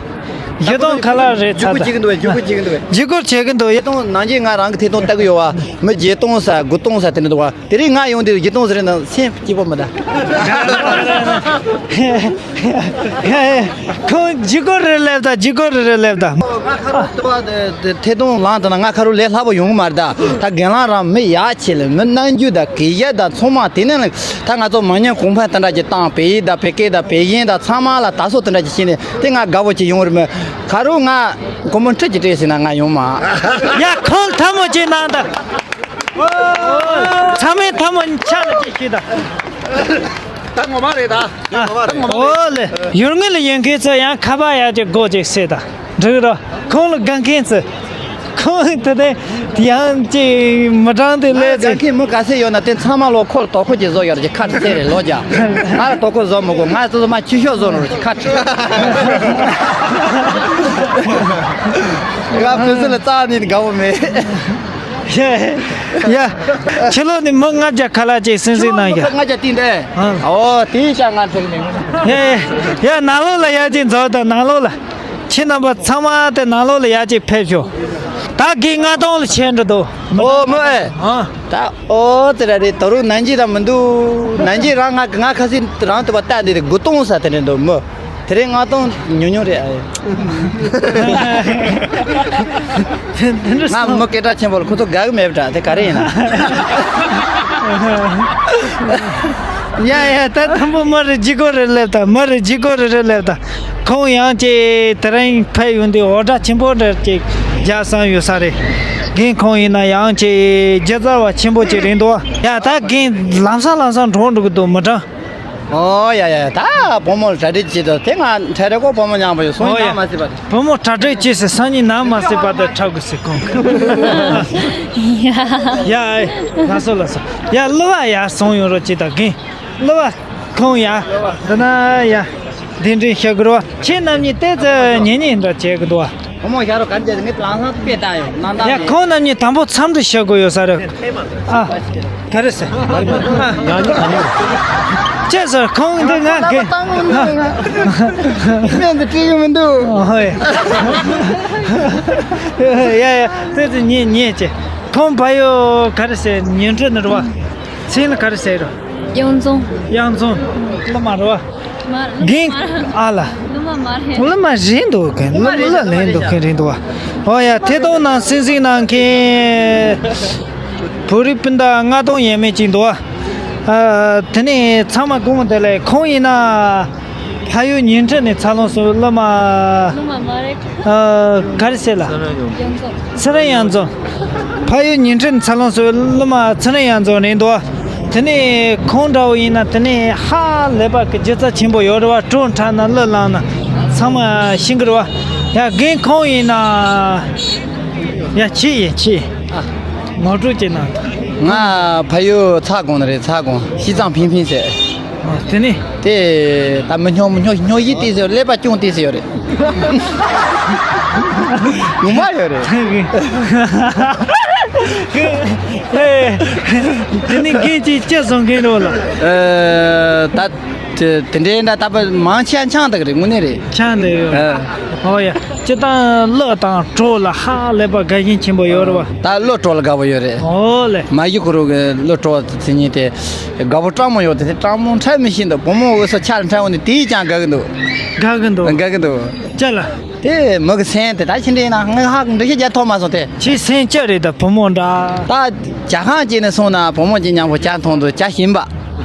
བཞི་སྟོང་ཁ་ལག་རེད་ཚ་ད། རྒྱུག་གི་འདུག་རྒྱུག་གི་འདུག་བཞི་སྟོང་ནང་གི་ང་རང་གི་ཐེ་ཐོ་ལྟ་གི་ཡོད་བ། མི་བཞི་སྟོང་ས་དགུ་སྟོང་ས་དེ་འདྲ་འདུག་བ། དེ་རིང་ང་ཡོང་དུས་བཞི་སྟོང་ཟེར་ན་སེམས་སྐྱིད་པོ་མི་འདུག་ཁོང་ལྗིད་ཁོག་རེ་སླེབས་ད། ལྗིད་ཁོག་རེ་རེ་སླེབས་ད། ང་ཁ་རོག་ལྟ་བ་དེ་ཐད་གཏོང་ལངས་ད་ན་ང་ཁ་རོག་ལས་སླ་པོ་ཡོང་གི་མ་རེད་ད། ད་རྒན་ལགས་རང་མི་ཡག་ཆེ་ལ་མི་རྣམ་འགྱུར་དང་གི་གཞས་དང་ཚང་མ་དེ་ནས་ད་ང་ཚོ་མ་ཉམས་གོང་འཕེལ་དེ་འདྲ་ཅིག་བཏང་བོད་ཡིག་དང་བོད་སྐད་དང་བོད་གཞས་དང་ཚང་མ་ལ་དར་སྲོལ་དེ་འདྲ་ཅིག་བྱས་ནས་དེ་ང་དགའ་པོ་ཅིག་ཡོང་རེད་མོད། ཁ་རོག་ང་སྒོར་མོ་ཁྲི་གཅིག་སྤྲད་ཟེར་ན་ང་ཡོང་མ། ཡ་ཁོང་ཐལ་མོ་ཅིག་གནང་ད། ཚང་མས་ཐལ་མོ་ཆ་ལ་ཅིག་ཞུས་ད། ད་ངོ་མ་རེད་ད། ཨོ་ལེ། ཡུལ་དངོས་ལ་ཡོད་མཁན་ཚོ་ཡང་ཁ་པར་ཡག་ཅིག་སྒོ་ཅིག་ཟེར་ད། འགྲིག་རོ། ཁོང་ལ་དགའ་མཁན་ཚོ། ཁོང་དེ་དེ་ཡང་ཅིག་མི་གྲངས་དེ་ལས་ང་ཚོ་དགའ་མཁན་མི་ག་ཚད་ཡོད་ན་དེ་ཚང་མ་ལོ་ཁོ་ལ་དོ་ཁུར་ཅིག་བཟོ་ཡོད་རེད་ཅིག་ཁ་ཁྲི་ཚད་རེད་ལོ་རྒྱ། ང་ལ་དོ་ཁུར་བཟོ་མི་དགོས། ང་ཚོ་མ་ཆུ་ཤོག་བཟོ་ནོ་རེད་ཅིག་ཁ་ཁྲི། ང་ཕུན་སུམ་ལ་རྩ་ནས་དགའ་བོ་མེད། ཡ། ཕྱི་ལོགས་ནས་མི་ལྔ་བརྒྱ་ཁ་ལག་ཅིག་སེམས་གཟིགས་གནང་ཡ། ལྔ་བརྒྱ་བསྟན་ཏེ། ཨ། ཨོ་དེའི་ཆ་ང་ཐུག་ནས། ཡ་ཡ། ཡ་ནང་ལོགས་ལ་ཡར་ཅིག་འཛུལ་དང་ནང་ལོགས་ལ། ཁྱེད་རྣམ་པ་ཚང་མ་དེ་ནང་ལོགས་ལ་ཡར་ཅིག་ཕེབས་ཤོག་ད་གི་ལྔ་སྟོང་ལ་ཆས་འགྲོ་འདུག་ཨོ་མོ་ཨེ། ཨ། ད་ཨོ་ཙི་ར་རེད། ད་རུང་ནང་གི་རང་མི་འདུག་ནང་གི་རང་ང་ང་ཁ་སང་རང་དུ་བ་ལྟ་འདི་རེད། དགུ་སྟོང་ས་དེ་འདྲ་འདུག་མོ། དེ་རིང་ལྔ་སྟོང་ཉུང་ཉུང་རེད་ཨ། ང་མི་སྐད་གྲགས་ཆེན་པོ་ལ་ཁོ་ཚོ་དགའ་གི་མེད་པ་འདྲ། དེ་ག་རེ་ཡིན་ན། ཡ་ཡ། ད་དང་པོ་མི་རེ་ལྗིད་ཁོག་རེ་སླེབས་ད། མི་རེ་ལྗིད་ཁོག་རེ་རེ་སླེབས་ད། ཁོང་ཡང་ཅིག་དེ་རིང་ཕེབས་ཡོང་དུས་འོ་སྒྲ་ཆེན་པོ་འདྲ་ཅིག་རྒྱག་བསམ་ཡོད་ས་རེད། རྒན་ཁོང་ཡིན་ན་ཡང་ཅིག་རྒྱུ་རྩ་བ་ཆེན་པོ་ཅིག་རེད་འདུག་ཡ་ད་རྒན་ལམ་སང་ལམ་སང་འགྲོ་འགྲོ་གི་འདུག་མི་གྲངས། ཨོ་ཡ་ཡ། ད་བུ་མོ་ལ་གྲ་སྒྲིག་བྱེད་དོ། དེ་ང་གྲ་སྒྲིག་གོ་བུ་མོ་མཉམ་པོ་ཡོད་སོང་ཡིན་ན་མ་སྲིད་པ་དེ། བུ་མོ་གྲ་སྒྲིག་བྱེད་ཟེར་སང་ཉིན་ནམ་མ་སྲིད་པ་དེ་འཁྲབ་དགོས་ཟེར་ཁོང་གིས། ཡ་ཡ། ལགས་སོ་ལགས་སོ། ཡ་གླུ་བ་ཡར་སོང་ཡོང་རོགས་བྱེད་དང་རྒན། གླུ་བ་ཁོང་ཡ། འདི་ན་ཡ། གདན་འདྲེན་ཞུ་དགོས་རོགས། ཁྱེད་རྣམ་གཉིས་ལྟས་ཙི་ཉེ་ཉེ་འདྲ་བྱེད་དགོས་འདུག་བ། བུ་མོ་ཞབས་བྲོ་ག་རེ་བྱས་ངས་ལམ་སང་དཔེ་བལྟ་ཡོང་སྣང་དག་ཡ་མེད། ཁོང་རྣམ་གཉིས་དང་པོ་འཚམས་འདྲི་བྱེད་དགོས་ཡོད་ས་རེད། ཨ། ག་རེ་ཟེར། ཨ། ཅེས་ཟེར་ཁོང་འདི་ང་གི། སྨན་འདི་བྲིས་གི་མི་འདུག་ཧོ་ཡ། ཡ་ཡ། དེ་དེ་ཉེ་ཉེ་ཅེ། ཁོང་བ་ཡོ་ག་རེ་ཟེར་ཉེ་འཕྲི་ནི་རེད་བ། མཚན་ལ་ག་རེ་ཟེར་རོ། གཡང་འཛོམས། གཡང་འཛོམས། ལ་མ་རེད་བ། རྒན། ཨ་ལ། སློབ་མ་རེད་འདུག་གན། སློབ་མ་ལེན་འདུག་གན་རེད་འདུག་བ། ཨོ་ཡ། ཐད་གཏོང་ནང་གསན་གཟིགས་གནང་མཁན་བོད་རིགས་སྤུན་ཟླ་ལྔ་སྟོང་ཡས་མས་ཅིག་འདུག་བ། ཨ། དེ་ནས་ཚང་མ་དགོངས་དེ་ལས། ཁོང་ཡིན་ན་ཕ་ཡུལ་ཉིང་ཁྲི་ནས་འཚར་ལོངས་སུ། སློབ་མ། སློབ་མ་མ་རེད། ཨ། ག་རེ་ཟེར་ལ། ཚེ་རིང་གཡང་འཛོམས། ཕ་ཡུལ་ཉིང་ཁྲི་ནས་འཚར་ལོངས་སུ། སློབ་མ་ཚེ་རིང་གཡང་འཛོམས་རེད་འདུག་དེ་ནས་ཁོང་འདྲ་བོ་ཡིན་ན་དེ་ནས་ཧ་ལས་པ་གི་སྒྱུ་རྩལ་ཆེན་པོ་ཡོད་རེད་བ། བྲོ་འཁྲབ་ན་གླུ་བླངས་ན་ཚང་མ་ཤེས་གི་རེད་བ། ཡ། རྒན་ཁོང་ཡིན་ན། ཡ། ཁྱེད་ཡིན་ཁྱེད། ངོ་སྤྲོད་ཅིག་གནང་། ང་ཕ་ཡུལ་ཚ་གོང་ནས་རེད། ཚ་གོང་། ཤིས་ཙང་ཕིང་ཕིང་ཟེར། ཨ། དེ་ནས། དེ་ད་མི་སྨྱོ་མི་སྨྱོ་སྨྱོ་ཡི་ཏི་ཟེར། ཀླད་པ་སྐྱོན་ཏི་ཟེར་ཡོད་རེད། ངོ་མ་ཡོད་རེད། ཨེ། དེ་ནི་རྒན་གྱིས་ཅི་གསུང་མཁན་རེད་ལ། ཨ། ད་དེ་དེ་འདྲའི་འདྲ་ད་པ་མང་ཆེ་ཆང་དག་རེད། དངོས་གནས་རེད། ཆང་དག་ཡོད། ཨ། ཨོ་ཡ། སྤྱིར་བཏང་གླུ་དང་བྲོ་ལ་ཧ་ལས་པ་དགའ་མཁན་ཆེན་པོ་ཡོད་རེད་བ། ད་གླུ་བྲོ་ལ་དགའ་པོ་ཡོད་རེད། ཨོ་ལེ། མ་གཞི་ཁོ་རང་གི་གླུ་བྲོ་བ་དེ་ཉིད་དེ་དགའ་པོ་སྤྲང་མོ་ཡོད་དེ། སྤྲང་མོ་འཁྲབ་མི་ཤེས་འདུག་བུ་མོ་འོས་སུ་ཆ་ལ་འཁྲབ་འོང་ནས་དེས་ཀྱང་དགའ་གི་འདུག་དགའ་གི་འདུག་དགའ་གི་འདུག་ཅི་ལ། དེ་མི་གི་སེམས་དེ་ད་ཕྱི་འདྲེ་ཡིན་ན་ངས་ཧ་གི་འདྲི་ཤེས་རྒྱ་ཐོག་མ་སོང་སྟེ། ཁྱེད་སེམས་ཅི་རེད། ད་བུ་མོ་འདྲ། ད་ཇ་ཁང་ཅིག་ནས་སོང་ན་བུ་མོ་ཅིག་མཉམ་པོ་ཇ་འཐུང་འདུག་ཇ་ཞིམ་པ།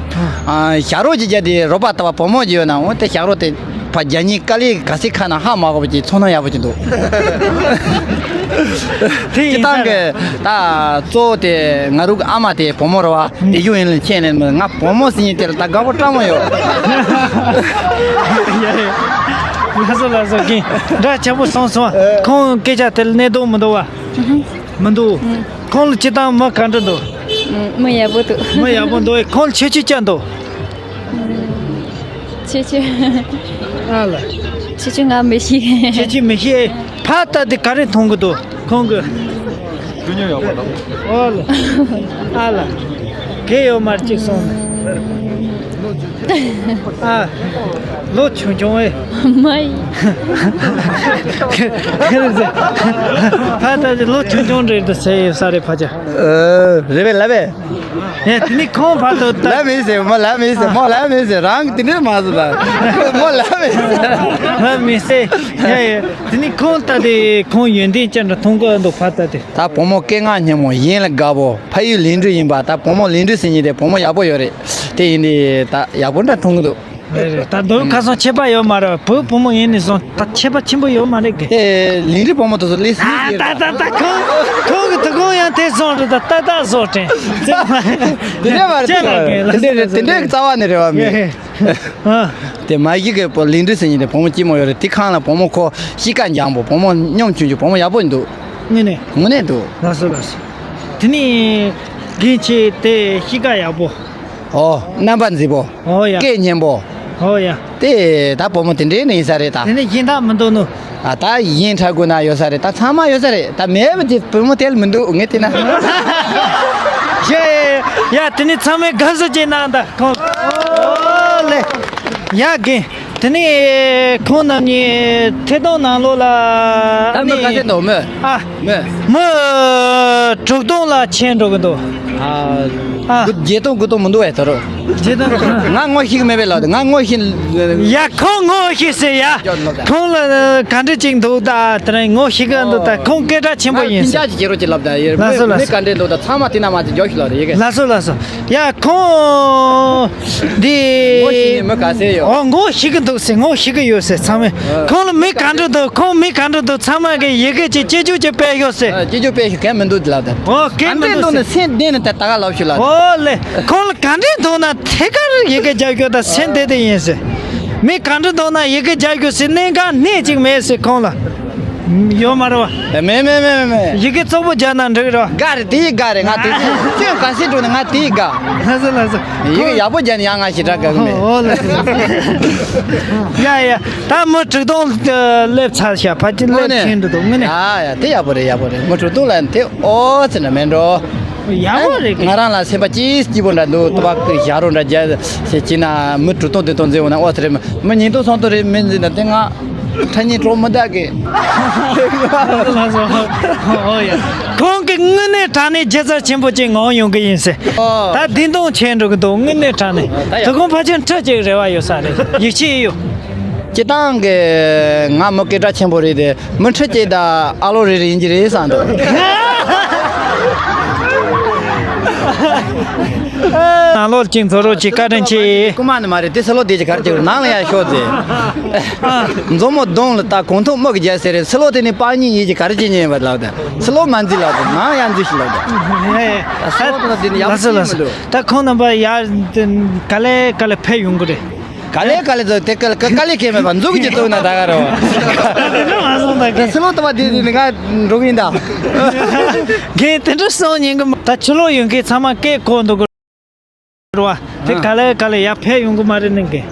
ཨ། ཞྭ་རོ་ཅིག་བརྒྱབ་དེ་རོགས་པ་ལྟ་བུ་བུ་མོ་ཅིག་ཡོད་ན། འོ་དེ་ཞྭ་རོ་དེ་ཕ་རྒྱ་ཉིན་དཀའ་ལས་ག་སྲིད་ཁ་ན་ཧ་མ་གོ་བ་ཅིག་ཚོར་སྣང་ཡག་པོ་ཅིག་འདུག་དེ་ཡིན་སྤྱིར་བཏང་གི་ད་གཙོ་བོ་དེ་ང་རང་གི་ཨ་མ་དེ་བུ་མོ་རེད་བ། དེ་ཡུ་ཡིན་ལ་ཁྱེད་ལས་མི། ང་བུ་མོ་ཟིན་ཡིན་དེ་ལ་ད་དགའ་པོ་སྤྲང་མོ་ཡོད། ཡ་ཡ། ལགས་སོ་ལགས་སོ། རྒན་འདྲ་ཆེན་པོ་སོང་སོང་། ཁོང་སྐད་ཆ་དེ་ལ་གནད་དོན་མི་འདུག་བ། མི་འདུག་ཁོང་ལ་སྤྱིར་བཏང་མི་ག་འདྲ་འདུག་མི་ཡག་པོ་འདུག་མི་ཡག་པོ་འདུག་ཁོང་ལ་ཁྱད་ཆོས་ཅི་འདུག་ཁྱད་ཆོས། ཨ་ལ། ཁྱད་ཆོས་ང་མི་ཤེས། ཁྱད་ཆོས་མི་ཤེས། ཕ་ད་དེ་ག་རེ་མཐོང་གི་འདུག་ཁོང་གི། ཨོ་ལ། ཨ་ལ། གལ་ཡོད་མ་རེད་ཅིག་སོང་ནས། ཨ། ལོ་ཆུང་ཆུང་ཨེ། མ་ཡིན། ཕ་ད་ལོ་ཆུང་ཆུང་རེད་འདུག་ཟེར་ཡོད་ས་རེད་ཕ་ཆ། ཨ། རེད་པས་ལབ་པས། ཡ། དེ་ནི་ཁོང་ཕ་ད་ད། ལབ་མི་ཟེར། མོ་ལབ་མི་ཟེར། མོ་ལབ་མི་ཟེར། རང་གི་དེ་འདྲ་མ་ཟེར་ད། མོ་ལབ་མི་ཟེར། ལབ་མི་ཟེར། ཡ་ཡ། དེ་ནི་ཁོང་ད་དེ་ཁོང་ཡོན་ཏན་ཅན་འདྲ་མཐོང་གི་འདུག་ཕ་ད་དེ། ད་བུ་མོ་སྐད་ངག་སྙན་མོ། ཡིན་ལ་དགའ་པོ། ཕ་ཡུལ་ལིང་ཁྲི་ཡིན་པ། ད་བུ་མོ་ལིང་ཁྲི་ཟེར་མཁན་དེ་བུ་མོ་ཡག་པོ་ཡོད་རེད། དེ་ཡིན་དུས་ད་ཡག་པོ་འདྲ་མཐོང་གི་འདུག་རེད་རེད། ད་མདོ་ཁ་སང་ཁྱད་པར་ཡོད་མ་རེད། བུ་བུ་མོ་ཡིན་ནས་བཟུང་ད་ཁྱད་པར་ཆེན་པོ་ཡོད་མ་རེད་གི། ཨེ། ལིང་ཁྲི་བུ་མོ་དེ་ཚོ་ལས་སུ་ཨ། ཡིན་ད་ད་ད་ཁོང་ཁོང་གི་དོ་དགོང་ཡང་དེ་སོང་རེད། ད་ད་ད་བཟོ་དྲན། དེ་འདྲ་མ་རེད། ཅེས་ལ་གི་དེ་འདྲ་རེད། དེ་འདྲའི་རྩ་བ་ནས་རེད་བ་མེད། ཨེ། ཨ། དེ་མ་གཞི་གི་བུ་ལིང་ཁྲི་ཟེར་མཁན་དེ་བུ་མོ་སྐྱིད་མོ་ཡོད་རེད། དེ་ཁང་ལ་བུ་མོ་ཁོ་གཤིས་ཀ་འཇམ་པོ། བུ་མོ་སྙོམ་ཆུང་ཆུང་། བུ་མོ་ཡག་པོ་འདུག་དངོས་གནས། དངོས་གནས་འདུག་ལགས་སོ་ལགས་སོ། དེ་ནས་རྒན་ཁྱེད་དེ་གཤིས་ཀ་ཡག་པོ། ཨོ། རྣམ་པ་མཛེས་པོ། ཨོ་ཡ། སྐད་སྙན་པོ། ཨོ་ཡ། དེ་ད་བུ་མོ་དེ་འདྲའི་ནི་ཡིན་ས་རེད་ད། དེ་ནས་གཞན་དག་མི་འདུག་ནོ། ཨ། ད་གཞན་འཁྲབ་དགོས་ན་ཡོད་ས་རེད། ད་ཚང་མ་ཡོད་ས་རེད། ད་མེད་པ་དེ་བུ་མོ་དེ་ལ་མི་འདུག་ངས་བལྟས་ན། ཡ་ཡ་ཡ། དེ་ནས་ཚང་མས་དགའ་བསུ་ཅིག་གནང་ད་ཁོང་། ཨོ་ལེ། ཡ་རྒན། དེ་ནས་ཁོང་རྣམ་གཉིས་ཐད་གཏོང་ནང་ལོགས་ལ་ད་མི་ག་ཚད་འདུག་མི། ཨ། མི། མི་དྲུག་སྟོང་ལ་ཕྱིན་འགྲོ་གི་འདུག་ཨ། ཨ། དགུ། བརྒྱད་སྟོང་དགུ་སྟོང་མི་འདུག་བས་ད་རུང་། བརྒྱད་སྟོང་། ང་ངོ་ཤེས་གི་མེད་པས་ལགས། ང་ངོ་ཤེས། ཡ། ཁོང་ངོ་ཤེས་ཟེར་ཡ། ཁོང་ལ་ག་འདྲ་ཅིག་འདུག་ད་དེ་རིང་ངོ་ཤེས་གི་འདུག་ད་ཁོང་སྐད་གྲགས་ཆེན་པོ་ཡིན་ཟེར། ཅི་བྱེད་རོགས་ཅིག་ལབ་ད་ཡེ། ལགས་སོ་ལགས་སོ། མི་ག་འདྲས་འདུག་ད་ཚང་མ་དེ་ན་མ་དེ་འཇོག་ཤིག་ལབ་རེད་ཡེ་གི། ལགས་སོ་ལགས་སོ། ཡ། ཁོང་འདི། ངོ་ཤེས་ནི་མི་ག་ཚད་ཡོད། ཨོ། ངོ་ཤེས་གི་འདུག་ཟེར། ངོ་ཤེས་གི་ཡོད་ཟེར་ཚང་མས། ཨ། ཁོང་ལ་མི་ག་འདྲ་འདུག་ཁོང་མི་ག་འདྲ་འདུག་ཚང་མ་གི་ཡི་གེ་ཅིག་སྐྱེ་རྒྱུ་ཅིག་སྤེལ་ཤོག་ཟེར། ཨ། སྐྱེ་རྒྱུ་སྤེལ་ཤོག་གན་མི་འདུག་ལབ་ད། ཨོ། གན་མི་འདུག་ཟེར། སེམས་གཏིང་ནས་ད་ད་ག་ལབ་ཤོག་ལབ་ད། ཨོ་ལེ། ཁོང་ལ་ག་འདྲ་འདུག་ན་ཐད་ཀར་ཡི་གེ་རྒྱག་རྒྱུ་ད་སེམས་གཏིང་དེ་ཡིན་ཟེར། མི་ག་འདྲ་འདུག་ན་ཡི་གེ་རྒྱག་རྒྱུ་ཟེར་གནད་འགག་སྣེ་གཅིག་མེད་ཟེར་ཁོང་ལ། ཡོད་མ་རེད་བ། མེད་མེད་མེད་མེད། ཡི་གེ་གཙོ་བོ་རྒྱག་ན་འགྲིག་རེད་བ། དགའ་རེད། དེ་ཡི་དགའ་རེད། ང་དེ་ཚོ་ཁྱོད་ག་སྲིད་འགྲོ་ནས་ང་དེ་ཡི་དགའ། ལགས་སོ་ལགས་སོ། ཡི་གེ་ཡག་པོ་རྒྱག་ནས་ཡང་ང་ཞེ་དྲག་དགའ་གི་མེད། ཨོ་ལགས་སོ་ལགས་སོ། ཡ་ཡ། ད་མི་དྲུག་སྟོང་སླེབས་ཚར་ཤག་ཕལ་ཆེར་སླེབས་ཕྱིན་འགྲོ་འདུག་དངོས་གནས། ཡ་ཡ། དེ་ཡག་པོ་རེད། ཡག་པོ་རེད། མི་དྲུག་སྟོང་ལ་དེ་ཨོ་ཙི་འདྲ་མེད་འགྲོ། ཡག་པོ་རེད་གི། ང་རང་ལ་སེམས་པ་ཅིག་སྐྱིད་པོ་འདྲ་འདུག་ཏུ་བ་གི་ཞག་རོ་འདྲ་རྒྱ་ཞེ་ཅི་ན་མི་དྲུག་སྟོང་བདུན་སྟོང་འཛིན་འོང་ན་ཨོ་ཙི་རེད། མི་ཉིས་སྟོང་སུམ་སྟོང་རེ་མི་འཛིན་ན་དེ་ང་ ཁྲ་ཉིན་གྲོགས་མི་བདག་གི། ཁོང་གིས་དངོས་གནས་དྲང་གནས་སྒྱུ་རྩལ་ཆེན་པོ་ཅིག་ངོམ་ཡོང་གི་ཡིན་ཟེར། ཨོ། ད་བདེན་དོན་ཆེན་འགྲོ་གི་འདུག་དངོས་གནས་དྲང་གནས། ད་ཡ། དོ་དགོང་ཕལ་ཆེར་ཁྲི་གཅིག་རེ་བ་ཡོད་ས་རེད། ཡིད་ཆེས་ཡོད། སྤྱིར་བཏང་གི་ང་མི་སྐད་གྲགས་ཆེན་པོ་རེད་དེ། མི་ཁྲི་གཅིག་དང་ཨ་ལོ་རེ་རེ་ཡིན་གྱི་རེད་བསམ་འདུག་ནང་ལོགས་ཀྱི་ཚོ་རོགས་ཀྱི་བཀའ་དྲིན་ཆེ། རྐུ་མ་ནི་མ་རེད་དེ། སི་ལོ་དེ་ཅི་གར་ཅིག་ནང་ལ་ཡར་ཤོག་ཟེར། མཛོ་མོ་གདོང་ལ་ལྟ། གོང་ཐུག་མིག་རྒྱག་ཟེར་རེད། སི་ལོ་དེ་ནི་པ་ཉིན་ཡིད་ཀྱི་གར་ཅིག་ཉན་པ་ལབ་ད། སི་ལོ་མ་འཛི་ལབ་ད། ནང་ཡར་འཛི་ཞིག་ལབ་ད། སི་ལོ་དེ་ལ་དེ་ནི་ཡག་པོ་ལབ་སོང་ཞིག་མི་འདུག་ལབ་སོང་། ད་ཁོང་རྣམ་པ་ཡར་ག་ལེ་ག་ལེ་ཕེབས་ཡོང་གི་རེད། ག་ལེ་ག་ལེ་ཚོ་དེ་ག་ལེ་ག་ལེ་ཁེ་མེད་པ་འཛུགས་ཀྱི་བཙུགས་ན་ད་ག་རེད་བ། དེ་འདྲ་མ་སོང་ད། དེ་སི་ལོ་ལྟ་བ་དེ་དེ་ནི་ང་འགྲོ་གི་ཡིན་ད། ངས་དེ་འདྲ་སོང་ཉན་གི་མ། ད་ཕྱི་ལོགས་ཡོང་མཁན་ཚང་མ་སྐད་གོ་འདུག་གི་རེད་བ། དེ་ག་ལེ་ག་ལེ་ཡར་ཕེབས་ཡོང་གི་མ་རེད་ནི་གི།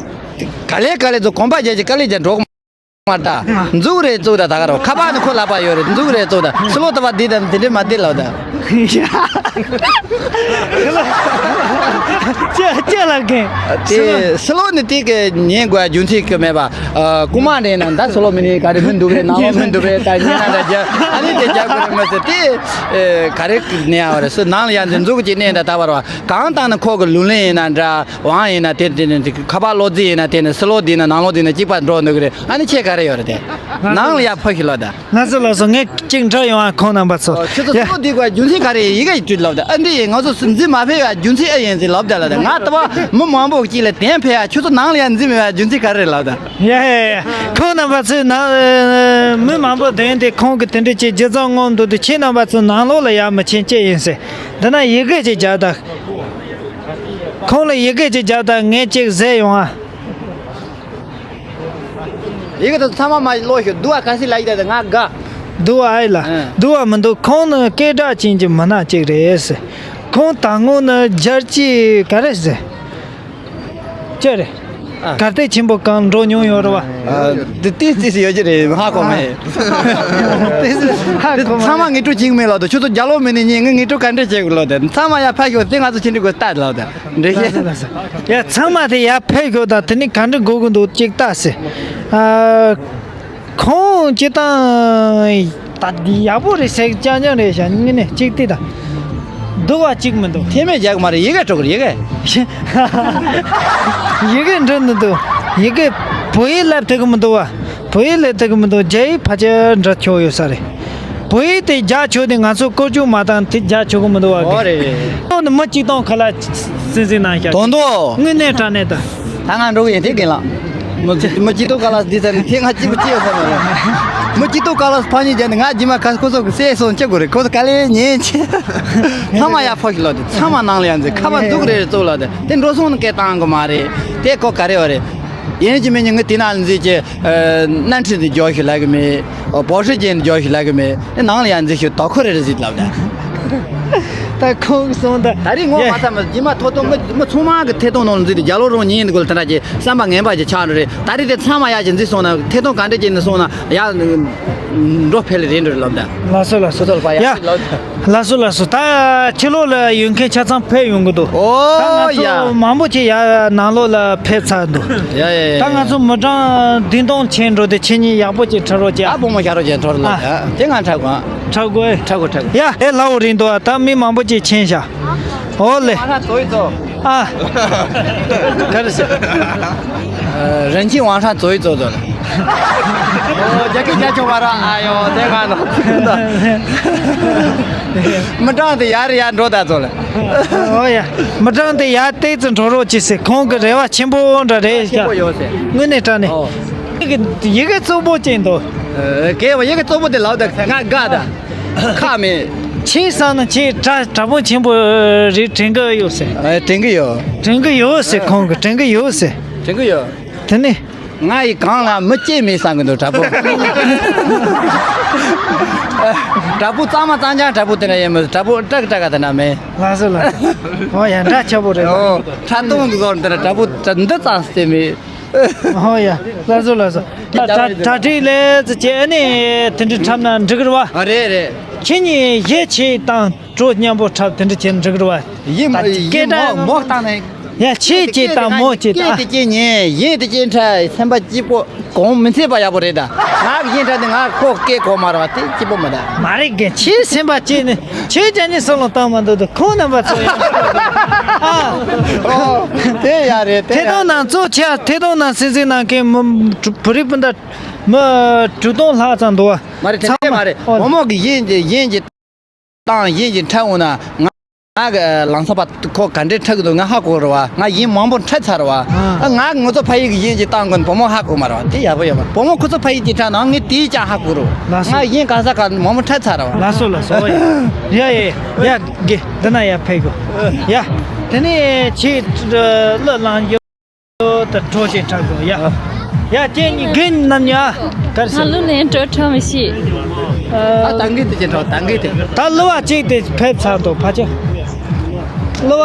ག་ལེ་ག་ལེ་ཚོ་གོམ་པ་རྒྱག་གི་ག་ལེ་རྒྱག་འགྲོ་གི་མ་རེད་ད། འཛུགས་རེད་བཙུགས་ད་ད་ག་རེད་བ། ཁ་པར་ནི་ཁོ་ལག་པ་ཡོད་རེད། འཛུགས་རེད་བཙུགས་ད། སི་ལོ་ལྟ་བ་དེ་དང་དེ་འདྲ་མ་དེ་ལབ་ད། ཅི་ཅི་ལབ་མཁན། དེ་སི་ལོ་ནི་དེ་གི་ཉན་དགོས་རྒྱུ་མཚན་གི་མེད་པ། ཨ། རྐུ་མ་རེད་ན་ད་སི་ལོ་མི་ནི་ག་རེ་མི་འདུག་རེད། ནང་ལོགས་མི་འདུག་རེད། ད་ཉན་ན་ད་རྒྱ་ཨ་ནི་དེ་རྒྱ་གི་རེད་མ་ཟེར་དེ། ཨེ། ག་རེ་ནས་ཡང་བ་རེད། སི་ནང་ལ་ཡང་འཛི་འཛུགས་ཀྱི་གནས་ད་ད་བར་བ་གང་བཏང་ན་ཁོ་གི་ལུས་ལེན་ཡིན་ན་འདྲ། ཝང་ཡིན་ན་དེ་དེ་ནི་ཁ་པར་ལོག་རྫི་ཡིན་ན་དེ་ནི་སི་ལོ་དེ་ན་ནང་ལོགས་དེ་ན་གཅིག་པ་འགྲོ་འདུག་གི་རེད། ཨ་ནི་ཁྱེད་ག་རེ་ཡོད་རེད་དེ། ནང་ལ་ཡ་ཕ་ཞིག་ལོག་ད། ལགས་སོ་ལགས་སོ། ངས་གཅིག་འདྲི་ཡོང་ཨ། ཁོང་རྣམ་པ་ཚོ། ཨོ། ཁྱོད་ཚོ་ཡ། སི་ལོ་དེ་ག་རྒྱུ་མཚན་ག་རེ་ཡི་གེ་བྲིས་ལབ་ད། ཨ་འདི་ཡིན་ང་ཚོ་སུ་འཛི་མ་ཕེབས་ཡ་རྒྱུ་མཚན་ཨེ་ཡིན་ཟེར་ལབ་ད་ལ་ད། ང་ལྟ་བ་མི་མང་པོ་གཅིག་ལ་དན་ཕེབས་ཡ། ཁྱོད་ཚོ་ནང་ལ་ཡ་འཛི་མེད་པ་རྒྱུ་མཚན་ག་རེ་ལབ་ད། ཡ་ཡ་ཡ། ཁོང་རྣམ་པ་ཚོས་ནང་མི་མང་པོ་དན་དེ་ཁོང་གི་དེ་འདྲ་ཅིག་སྒྱུ་རྩལ་ངོམ་འདུག་དུས་ཁྱེད་རྣམ་པ་ཚོ་ནང་ལོགས་ལ་ཡ་མི་ཕྱིན་ཅི་ཡིན་ཟེར། འདི་ན་ཡི་གེ་ཅིག་རྒྱག་ད། ཁོང་ལ་ཡི་གེ་ཅིག་རྒྱག་ད། ངས་ཅིག་ཟེར་ཡོང་ཨ། ཡི་གེ་དེ་ཚང་མ་མ་ཀློག་ཤོག་དུ་བ་ག་སི་ལ་ཡི་དེ་ང་དགའ། དུ་བ་ཨེ་ལ། ཨ། དུ་བ་མི་འདུག་ཁོང་ནི་སྐད་གྲགས་ཅན་གྱི་མི་སྣ་ཅིག་རེད་ཟེར། ཁོང་ད་སྔོན་ནི་རྒྱལ་སྤྱིའི་ག་རེ་ཟེར། ཅི་རེད། ཨ། གར་སྟེགས་ཆེན་པོ་གང་འགྲོ་མྱོང་ཡོད་རེད་བ། ཨ། དེ་ཏིས་ཏིས་ཡོད་ཀྱི་རེད། ཧ་གོ་མེད། ཏིས་ཧ་གོ་མེད། ཚང་མ་ངེས་སྤྲོ་བྱེད་ཀྱི་མེད་ལབ་དུས། ཁྱོད་ཚོ་རྒྱ་ལོ་མི་ནི་ཉིན་ངས་ངེས་སྤྲོ་ག་འདྲས་བྱེད་དགོས་ལབ་དུས། ཚང་མ་ཡར་ཕར་ཤོག་དེ་ང་ཚོ་ཕྱིན་འགྲིག་དགོས་ལྟ་ལབ་དུས། འགྲེལ་བཤད། ཡ། ཚང་མ་དེ་ཡར་ཕེབས་ཤོག་དང་དེ་ནི་ག་འདྲ་དགོས་ཀྱི་འདུག་ཅིག་ལྟ་ཟེར། ཨ། ཁོང་སྤྱིར་བཏང་ད་འདི་ཡག་པོ་རེད་ཟེར། རྐྱང་རྐྱང་རེད་ཤག་དངོས་གནས་གཅིག་དེ་དང་། འདུག་བ་གཅིག་མི་འདུག་ཐེ་མེད་རྒྱག་གི་མ་རེད། ཡི་གེ་འགྲོ་གི་རེད། ཡི་གེ། ཡི་གེ་འབྲི་འདུག་འདུག་ཡི་གེ་བོད་ཡིག་ལབ་ཐུབ་གི་མི་འདུག་བ། བོད་ཡིག་ལབ་ཐུབ་གི་མི་འདུག་རྒྱ་ཡིག་ཕལ་ཆེར་འབྲི་ཆོག་ཡོད་ས་རེད། བོད་ཡིག་དེ་རྒྱག་ཆོག་དེ་ང་ཚོ་བཀོལ་སྤྱོད་མ་བཏང་དེ་རྒྱག་ཆོག་གི་མི་འདུག་བ། ཨོ་རེད་རེད། ཁོང་ནི་མི་གཅིག་སྟོང་ཁ་ལ་སིང་སིང་གནང་ཤག་དོན་དུ། དངོས་གནས་དྲང་གནས་ད། ད་ང་འགྲོ་གི་ཡིན་དེ་རྒན་ལགས། མི་མི་སྐྱིད་ཏོ་ཀ་ལ་འདི་ཟེར་ནས་དེ་ང་སྐྱིད་པོ་སྐྱིད་ཡོད་ས་མ་རེད། མི་སྐྱིད་ཏོ་ཀ་ལ་ཕ་ཉིན་བརྒྱབ་ནས་ང་རྗེས་མ་ཁ་ཁོ་ཚོ་གི་སེ་སོང་སྐྱེ་དགོས་རེད། ཁོ་ཚོ་ག་ལེ་ཉན་ཆེ། ཚང་མ་ཡར་ཕོ་ཞིག་ལོག་དེ་ཚང་མ་ནང་ལ་ཡར་འཛུལ། ཁ་པར་འདུག་རེ་རེ་བཙུགས་ལོག་དེ་དེ་འགྲོ་སོང་ནི་སྐད་བཏང་གི་མ་རེད། དེ་ཁོ་ག་རེ་བ་རེད། ཡིན་གཅིག་མིན་གཅིག་ངས་དེ་ནང་ལ་འཛུལ་གྱི། ཨ། སྣ་ཁྲིད་འདི་འཇོག་ཞིག་ལབ་གི་མེད། ཨ། བོ་ཧྲི་ཅན་འདི་འཇོག་ཞིག་ལབ་གི་མེད། ཨ། ནང་ལ་ཡར་འཛུལ་ཞིག་དོ་ཁོ་རེ་རེ་ཟིག་ལབ་ད། ད་ཁོང་གིས་གསུངས་ད། ད་རེས་ངོ་མ་ཚ་མ་རྗེས་མ་ཐོ་ཐོ་མི་མི་ཚང་མ་གི་ཐད་གཏོང་ནང་ལ་འཛུལ་ཏེ་རྒྱ་ལོ་རང་ཉིད་འདི་གོ་ལ་དེ་འདྲ་ཅིག་བསམ་པ་ངན་པ་ཅིག་ཆགས་འགྲོ་རེད། ད་རེས་དེ་ཚང་མ་ཡར་ཅིག་འཛུལ་སོང་ན་ཐད་གཏོང་ག་འདྲ་ཅིག་ནས་སོང་ན་ཡར་འགྲོ་ཕེ་ལེ་རེད་འགྲོ་རེད་ལབ་ད། ལགས་སོ་ལགས་སོ། ཐོ་ཐོ་ལ་ཕ་ཡ་ཡ། ལགས་སོ། ལགས་སོ་ལགས་སོ། ད་ཕྱི་ལོགས་ལ་ཡོད་མཁན་ཆ་ཚང་ཕེབས་ཡོང་གི་འདུག་ད་ང་ཨོ་ཡ། ཚོ་མང་པོ་ཅིག་ཡར་ནང་ལོགས་ལ་ཕེབས་ཚར་འདུག་ཡ་ཡ་ཡ། ད་ང་ཚོ་མི་གྲངས་བདུན་སྟོང་ཕྱིན་འགྲོ་དེ་ཁྱེད་གཉིས་ཡག་པོ་ཅིག་ཁྲིད་རོགས་བྱས། ཨ། བུ་མོ་ཤ་རོགས་ཅན་ཁྲིད་རོགས་ལ། ཨ། དེ་ང་ཁྲིད་དགོས། ཁྲིད་དགོས། ཁྲིད་དགོས་ཁྲིད་དགོས། ཡ། ཨེ་ལའོ་རིང་འདུག་ཨ། ད་མི་མང་པོ་ཅིག་ཕྱིན་ཤག་ཨོ་ལེ། ཨ། ག་རེ་ཟེར། ཨ། 人气网上走一走走了། ཨོ། རྒྱ་སྐད་རྒྱག་ཆོག་པ་ར། ཨ་ཡོ་དེ་ག་ནོ། མི་གྲངས་དེ་ཡར་ཡར་འགྲོ་ད་ཚོ་ལ། ཨོ་ཡ། མི་གྲངས་དེ་ཡར་ཏོག་ཙམ་འགྲོ་རོགས་གྱིས་ཟེར། ཁོང་གི་རེ་བ་ཆེན་པོ་འདྲ་རེད་ཤག་ཆེན་པོ་ཡོད་ཟེར། དངོས་གནས་དྲང་གནས། ཨོ། ཡི་གེ་ཡི་གེ་བཙོག་པོ་ཅན་འདུག་ཨེ། གལ་བ་ཡི་གེ་བཙོག་པོ་དེ་ལབ་ད་ང་དགའ་ད། ཁག་མེད། ཁྱེད་བསམ་ན་ཁྱེད་དྲ་དྲ་དཔུང་ཆེན་པོ་རེད་དྲན་གི་ཡོད་ཟེར། ཨེ། དྲན་གི་ཡོད། དྲན་གི་ཡོད་ཟེར། ཁོང་གི་དྲན་གི་ཡོད་ཟེར། དྲན་གི་ཡོད། དེ་ནི། ང་ཡི་གང་ལ་མི་སྐྱེ་མེད་བསམ་གི་འདུག་དྲ་དཔུང་། དྲ་དཔུང་གཙང་མ་གཙང་རྐྱང་དྲ་དཔུང་དེ་འདྲ་ཡིན་མོད། དྲ་དཔུང་ཀྲག་ཀྲག་ག་དེ་འདྲ་མེད། ལགས་སོ་ལགས་སོ། ཨོ་ཡ། འདྲ་ཆགས་པོ་རེད། ཨོ། ཁྲ་ཏོང་གི་ཟོར་འདི་འདྲ་དྲ་དཔུང་འདི་ཙམ་སྟེ་མེད། ཨོ་ཡ། ལགས་སོ་ལགས་སོ། ད་གྲ་གྲ་སྒྲིག་ལས་ཙི་བྱས་ཨ་ནི་དེ་འདྲ་འཁྲབ་ན་འགྲིག་གི་རེད་བ། ཨ། རེད་རེད། ཁྱེད་གཉིས་གཞས་ཆེ་དང་བྲོ་མཉམ་པོ་འཁྲབ་དེ་འདྲ་བྱས་ན་འགྲིག་གི་རེད་བ། ཡིན་ད་ཡིན། སྐད་གྲགས་མོ་མོ་བཏང་ནས། ཡ། ཆེ་སྐད་དང་མོ་སྐད་དང་། སྐད་དེ་སྐད་ཉན། གཞས་དེ་སྐད་འཁྲབ། སེམས་པ་སྐྱིད་པོ། གོང་མི་འཚམས་པ་ཡག་པོ་རེད་ད། ང་གི་ཡིན་དྲ་ནི་ང་ཁོ་སྐད་གོ་མ་རེད་བ། དེ་སྐྱིད་པོ་མི་ད། མ་རེད་གི། ཁྱེད་སེམས་པ་སྐྱིད་ནི་ཁྱེད་ཅག་ནི་སོ་ལོ་བཏང་མ་འདུག་ད། ཁོང་རྣམ་པ་ཚོ་ཡང་ཨ། ཨོ། དེ་ཡག་རེད། དེ་ཐད་གཏོང་ཡག་ནང་གཙོ་ཆེ། ཐད་གཏོང་ནང་སེམས་སེམས་ནང་མཁན་མི་བུ་རིགས་སྤུན་ཟླ་མི་དྲུག་སྟོང་ལྷག་ཙམ་འདུག་བ། མ་རེད། དེ་ཚང་འདྲ་མ་མ་རེད། ཨོ། བུ་མོ་གི་ཡིན་གྱི་ཡིན་གྱི། བཏང་ཡིན་གྱི་འཁྲབ་འོང་ན། ང་ང་གི་ལམ་སང་པ་ཁོ་ག་འདྲའི་འཁྲབ་གི་འདུག་ང་ཧ་གོ་རེད་བ། ང་ཡིན་མང་པོ་འཁྲབ་ཚར་བ། ཨ། ང་ངོ་ཚོ་ཕ་ཡུལ་གི་ཡིན་གྱི་བཏང་དགོས་ན་བུ་མོ་ཧ་གོ་མ་རེད་བ། དེ་ཡག་པོ་ཡོད་མ་རེད། བུ་མོ་ཁོ་ཚོ་ཕ་ཡུལ་གྱི་འཁྲབ་ན་ངས་དེའི་ཅང་ཧ་གོ་རེད་བ། ལགས་སོ། ང་ཡིན་ག་ས་ག་མང་པོ་འཁྲབ་ཚར་བ། ལགས་སོ་ལགས་སོ། ཡ་ཡ་ཡ། དགེ་འདི་ན་ཡ་ཕེབས་དགོས་ཡ། དེ་ནས་ཁྱེད་གླུ་བླངས་རྒྱུ། ད་གྲོགས་ཅིག་འཁྲབ་དགོས་ཡ། ཡ་ཁྱེད་གཉིས་རྒན་རྣམ་གཉིས་ཨ། ག་རེ་ཟེར། ང་གླུ་ལེན་འགྲོ་འགྲོ་མི་ཤེས། ཨ། ད་འགན་དེ་ཅི་འགྲོ། ད་འགན་དེ། ད་གླུ་བ་གཅིག་དེ་ཕེབས་ཚར་འདུག་ཕ་ཆེ། གླུ་བ།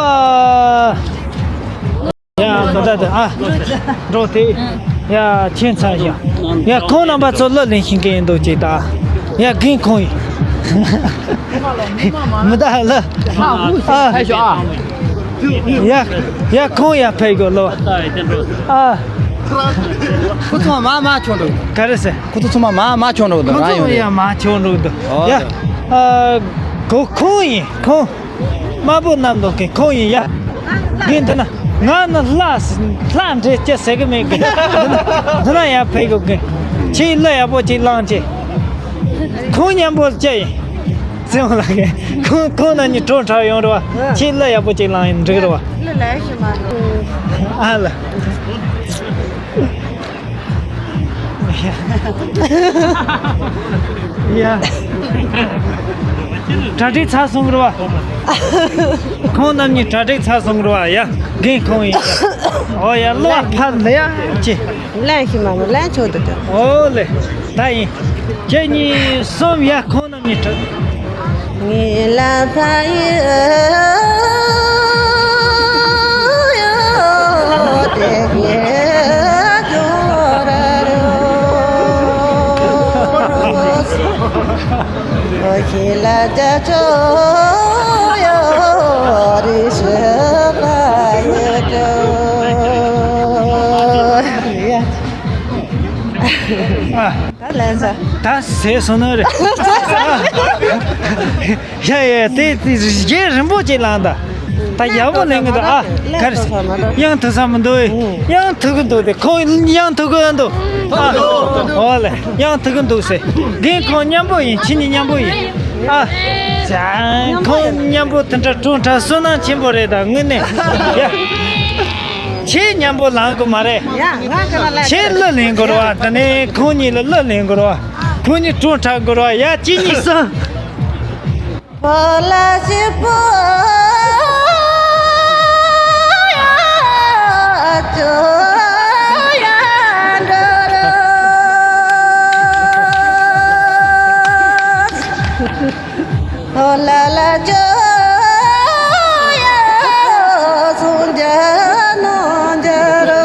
ཡ་ད་ད་ད་ཨ། འགྲོ་དེ། ཡ་ཁྱེད་ཚར་ཡ། ཡ་ཁོང་རྣམ་པ་ཚོ་གླུ་ལེན་ཤེས་མཁན་ཡིན་འདུག་ཅིག་ད། ཡ་རྒན་ཁོང་ཡིན། མི་ད་ལ། ཨ། ཨ། ཕེབས་ཤོག་ཨ། ཡ། ཡ་ཁོང་ཡ་ཕེབས་དགོས་ལོ། ཨ། ཁོ་ཚོ་མ་མ་ཆོག་འགྲོ། ག་རེ་ཟེར། ཁོ་ཚོ་ཚང་མ་མ་མ་ཆོག་འགྲོ་འདུག་ཁོ་རང་ཚོ་ཡོང་ཡ་མ་ཆོག་འགྲོ་འདུག་ཨོ། ཡ། ཨ། ཁོ་ཁོང་ཡིན་ཁོང་། དམར་པོ་བསྣམས་འདུག་གི་ཁོང་ཡིན་ཡ། གིན་འདི་ན་ང་ནི་ལྷ་ལྷ་འདྲེ་སྐྱེ་ཟེར་གི་མེད་གི། འདི་ན་འདི་ན་ཡ་ཕེབས་དགོས་གི། ཁྱེད་གླུ་ཡག་པོ་ཅིག་བླངས་ཅིག་ཁོང་མཉམ་པོ་སྐྱེ་ཡིན། སེམས་ལ་གི། ཁོང་ཁོང་རྣམ་གཉིས་གྲོགས་འཁྲབ་ཡོང་རེད་བ། ཁྱེད་གླུ་ཡག་པོ་ཅིག་བླངས་ཡིན་འགྲིག་རེད་བ། གླུ་ལེན་ཤེས་མ་འདུག་ཨ་ལ། ཡ། གྲ་སྒྲིག་ཚར་སོང་རེད་བ། ཁོང་རྣམ་གཉིས་གྲ་སྒྲིག་ཚར་སོང་རེད་བ་ཡ། རྒན་ཁོང་ཡིན། ཨོ་ཡ་གླུ་བ་ཕར་ལ་ཡ་ཅི། ལེན་ཤེས་མ་མོ་ལེན་ཆོག་འདུག་ཀྱང་། ཨོ་ལེ། ད་ཡིན། ཁྱེད་གཉིས་གསུམ་ཡ་ཁོང་རྣམ་གཉིས་གྲ། ངེད་ལ་ཕ་ཡུལ་ཡོད་དེ་ངེད་ཀྱོ་ར་རོ། ཨོ་ཁྱེད་ལ་རྒྱ་ཅོ་ཡོད་རེ་ཞེས་པ་ཡོད་དོ། ད་ལན་ས། ད་ཟས་སོང་ནི་རེད། ཡ་ཡ་དེ་དེ་རྗེས་རིན་པོ་ཆེ་ལངས་ད། ད་ཡག་པོ་ལེན་གི་འདུག་ཨ། ག་རེ་ཡང་ཐུག་ས་མི་འདུག་ཡང་ཐུག་གི་འདུག་དེ་ཁོ་ཡང་ཐུག་གི་འདུག་ཨ། ཨོ་ལེ་ཡང་ཐུག་གི་འདུག་ཟེར། རྒན་ཁོང་མཉམ་པོ་ཡིན། ཁྱེད་གཉིས་མཉམ་པོ་ཡིན། ཨ། ཁོང་མཉམ་པོ་དེ་འདྲ་གྲོང་ཁྲ་བསོད་ནམས་ཆེན་པོ་རེད་ད་དངོས་གནས། ཡ། ཁྱེད་མཉམ་པོ་ལངས་དགོས་མ་རེད། ཡ་ང་ཁྱེད་ལ་ལེན། ཁྱེད་གླུ་ལེན་དགོས་རེད་བ། དེ་ནས་ཁོང་གཉིས་ལ་གླུ་ལེན་དགོས་རེད་བ། ཁོང་གཉིས་གྲོང་ཁྲ་དགོས་རེད་བ། ཡ་གཅིག་གཉིས་གསུམ། ཕོ་ལ་ཞིག་པོ་ཡ་ཅོ་ཡ་འགྲོ་རོ། ཨོ་ལ་ལ་ཅོ་ཡ་སུ་འཇ་ནོ་འཇ་རོ།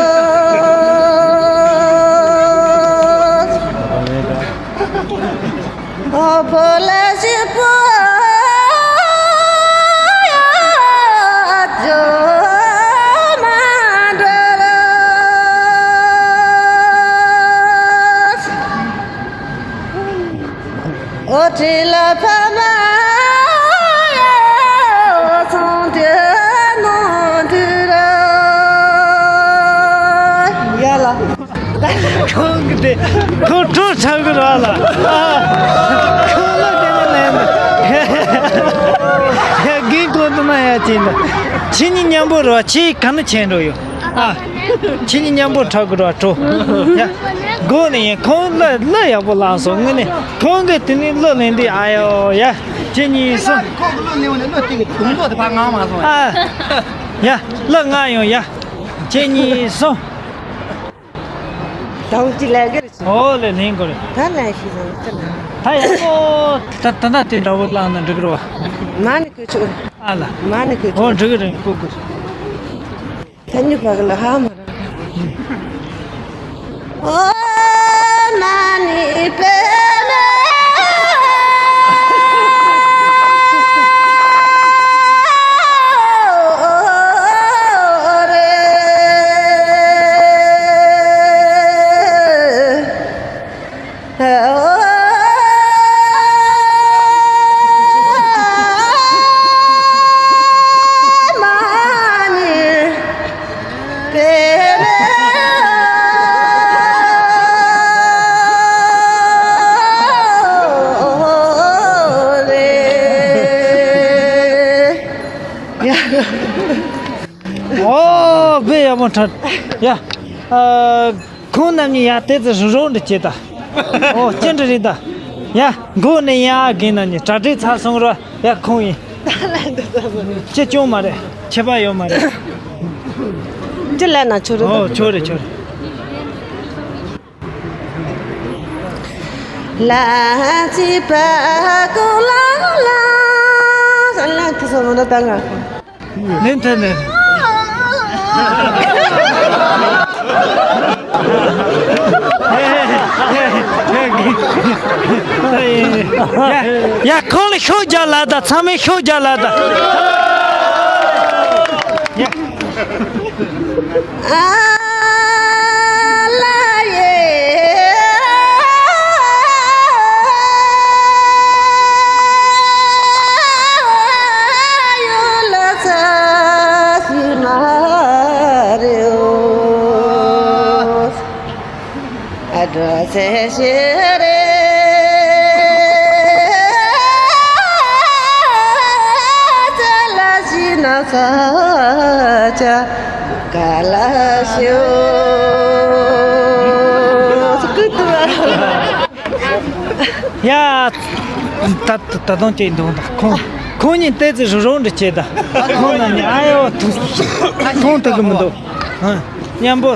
ཨོ་ཕོ་ལ་ཞིག་པོ་ཡ་ཅོ་མ་འགྲོ་རོ། ཨོ་ཁྲི་ལ་ཕ་མ་ཡ་ཚོང་དེ་ནང་དུ་ར་ཡ་ལ། ཁོང་གི་དེ་ཁོང་གྲོགས་ཆགས་གི་ར་ལ། ཨ། ཁོང་ལ་དེ་ནས་ལན་ཡ་གིན་གོ་དུ་མ་ཡ་ཅིན་ད། ཁྱེད་གཉིས་མཉམ་པོ་ར་ཁྱེད་ག་ནས་ཆེན་འགྲོ་ཡོད། ཨ། ཁྱེད་གཉིས་མཉམ་པོ་འཁྲབ་དགོས་ར་འགྲོ། ཡ། དགོས་ནི་ཡིན། ཁོང་གླུ་གླུ་ཡག་པོ་བླངས་སོང་དངོས་གནས། ཁོང་གིས་དེ་ནས་གླུ་ལེན་དུས་ཨ་ཡོ་ཡ། ཁྱེད་གཉིས་སོང་། ཁོང་གི་གླུ་ལེན་འོང་ནས་གླུ་དེ་གི་དུང་མདོག་དེ་ཕར་ངང་མ་སོང་། ཨ། ཡ། གླུ་ང་ཡོང་ཡ། ཁྱེད་གཉིས་སོང་། དང་གཅིག་ལས་ཀ་རེད། ཨོ་ལེ་ལེན་དགོས་རེད། ད་ལན་ཞིག་བཟང་ཙམ། ད་ཡག་པོ་ད་ད་ད་དེ་འདྲ་བོ་བླངས་ན་འགྲིག་རོ། མ་ནི་ཁོས་ཆོག་རེད། ཨ་ལ། མ་ནི་ཁོས་ཆོག་ཨོ་འགྲིག་རེད་ཁོ་ཁོས། ཐ་ཉི་བ་ག་ལ་ཧ་མ་ར། ཨོ་མ་ནི་པེ་མེ། ཨོ་དཔེ་ཡག་པོ་འཁྲབ། ཡ། ཨ། ཁོང་རྣམ་གཉིས་ཡར་དེ་ཙི་རུ་རོགས་འདྲི་བྱེད་ད། ཨོ་ཅི་འདྲ་རེད་ད། ཡ། མགོ་ནས་ཡར་རྒན་རྣམ་གཉིས་གྲ་སྒྲིག་ཚར་སོང་ར། ཡ་ཁོང་ཡིན། ཅི་སྐྱོན་མ་རེད། ཁྱད་པར་ཡོད་མ་རེད། ཅི་ལབ་ན་ཆོག་རེད་ད། ཨོ་ཆོག་རེད་ཆོག་རེད། ལ་ཅི་པ་ཀོ་ལ་ལ། ལ་ཁུ་སོ་མ་ན་ད་ང་། ལེན་ཐལ་ནས། ཡ་ཁོང་ལ་ཤོག་རྒྱག་ལ་ད། ཚང་མས་ཤོག་རྒྱག་ལ་ད། ཡ། ཡ། ད་ད་དུང་ཅིག་འདུག་ད་ཁོང་ཁོང་གཉིས་ཏོག་ཙམ་རུབ་རུབ་འདྲ་བྱས་ད། ཁོང་རྣམ་གཉིས་ཨ་ཡོ་ཐུག་ཁོང་ཐུག་གི་མི་འདུག་ཨ། མཉམ་པོ།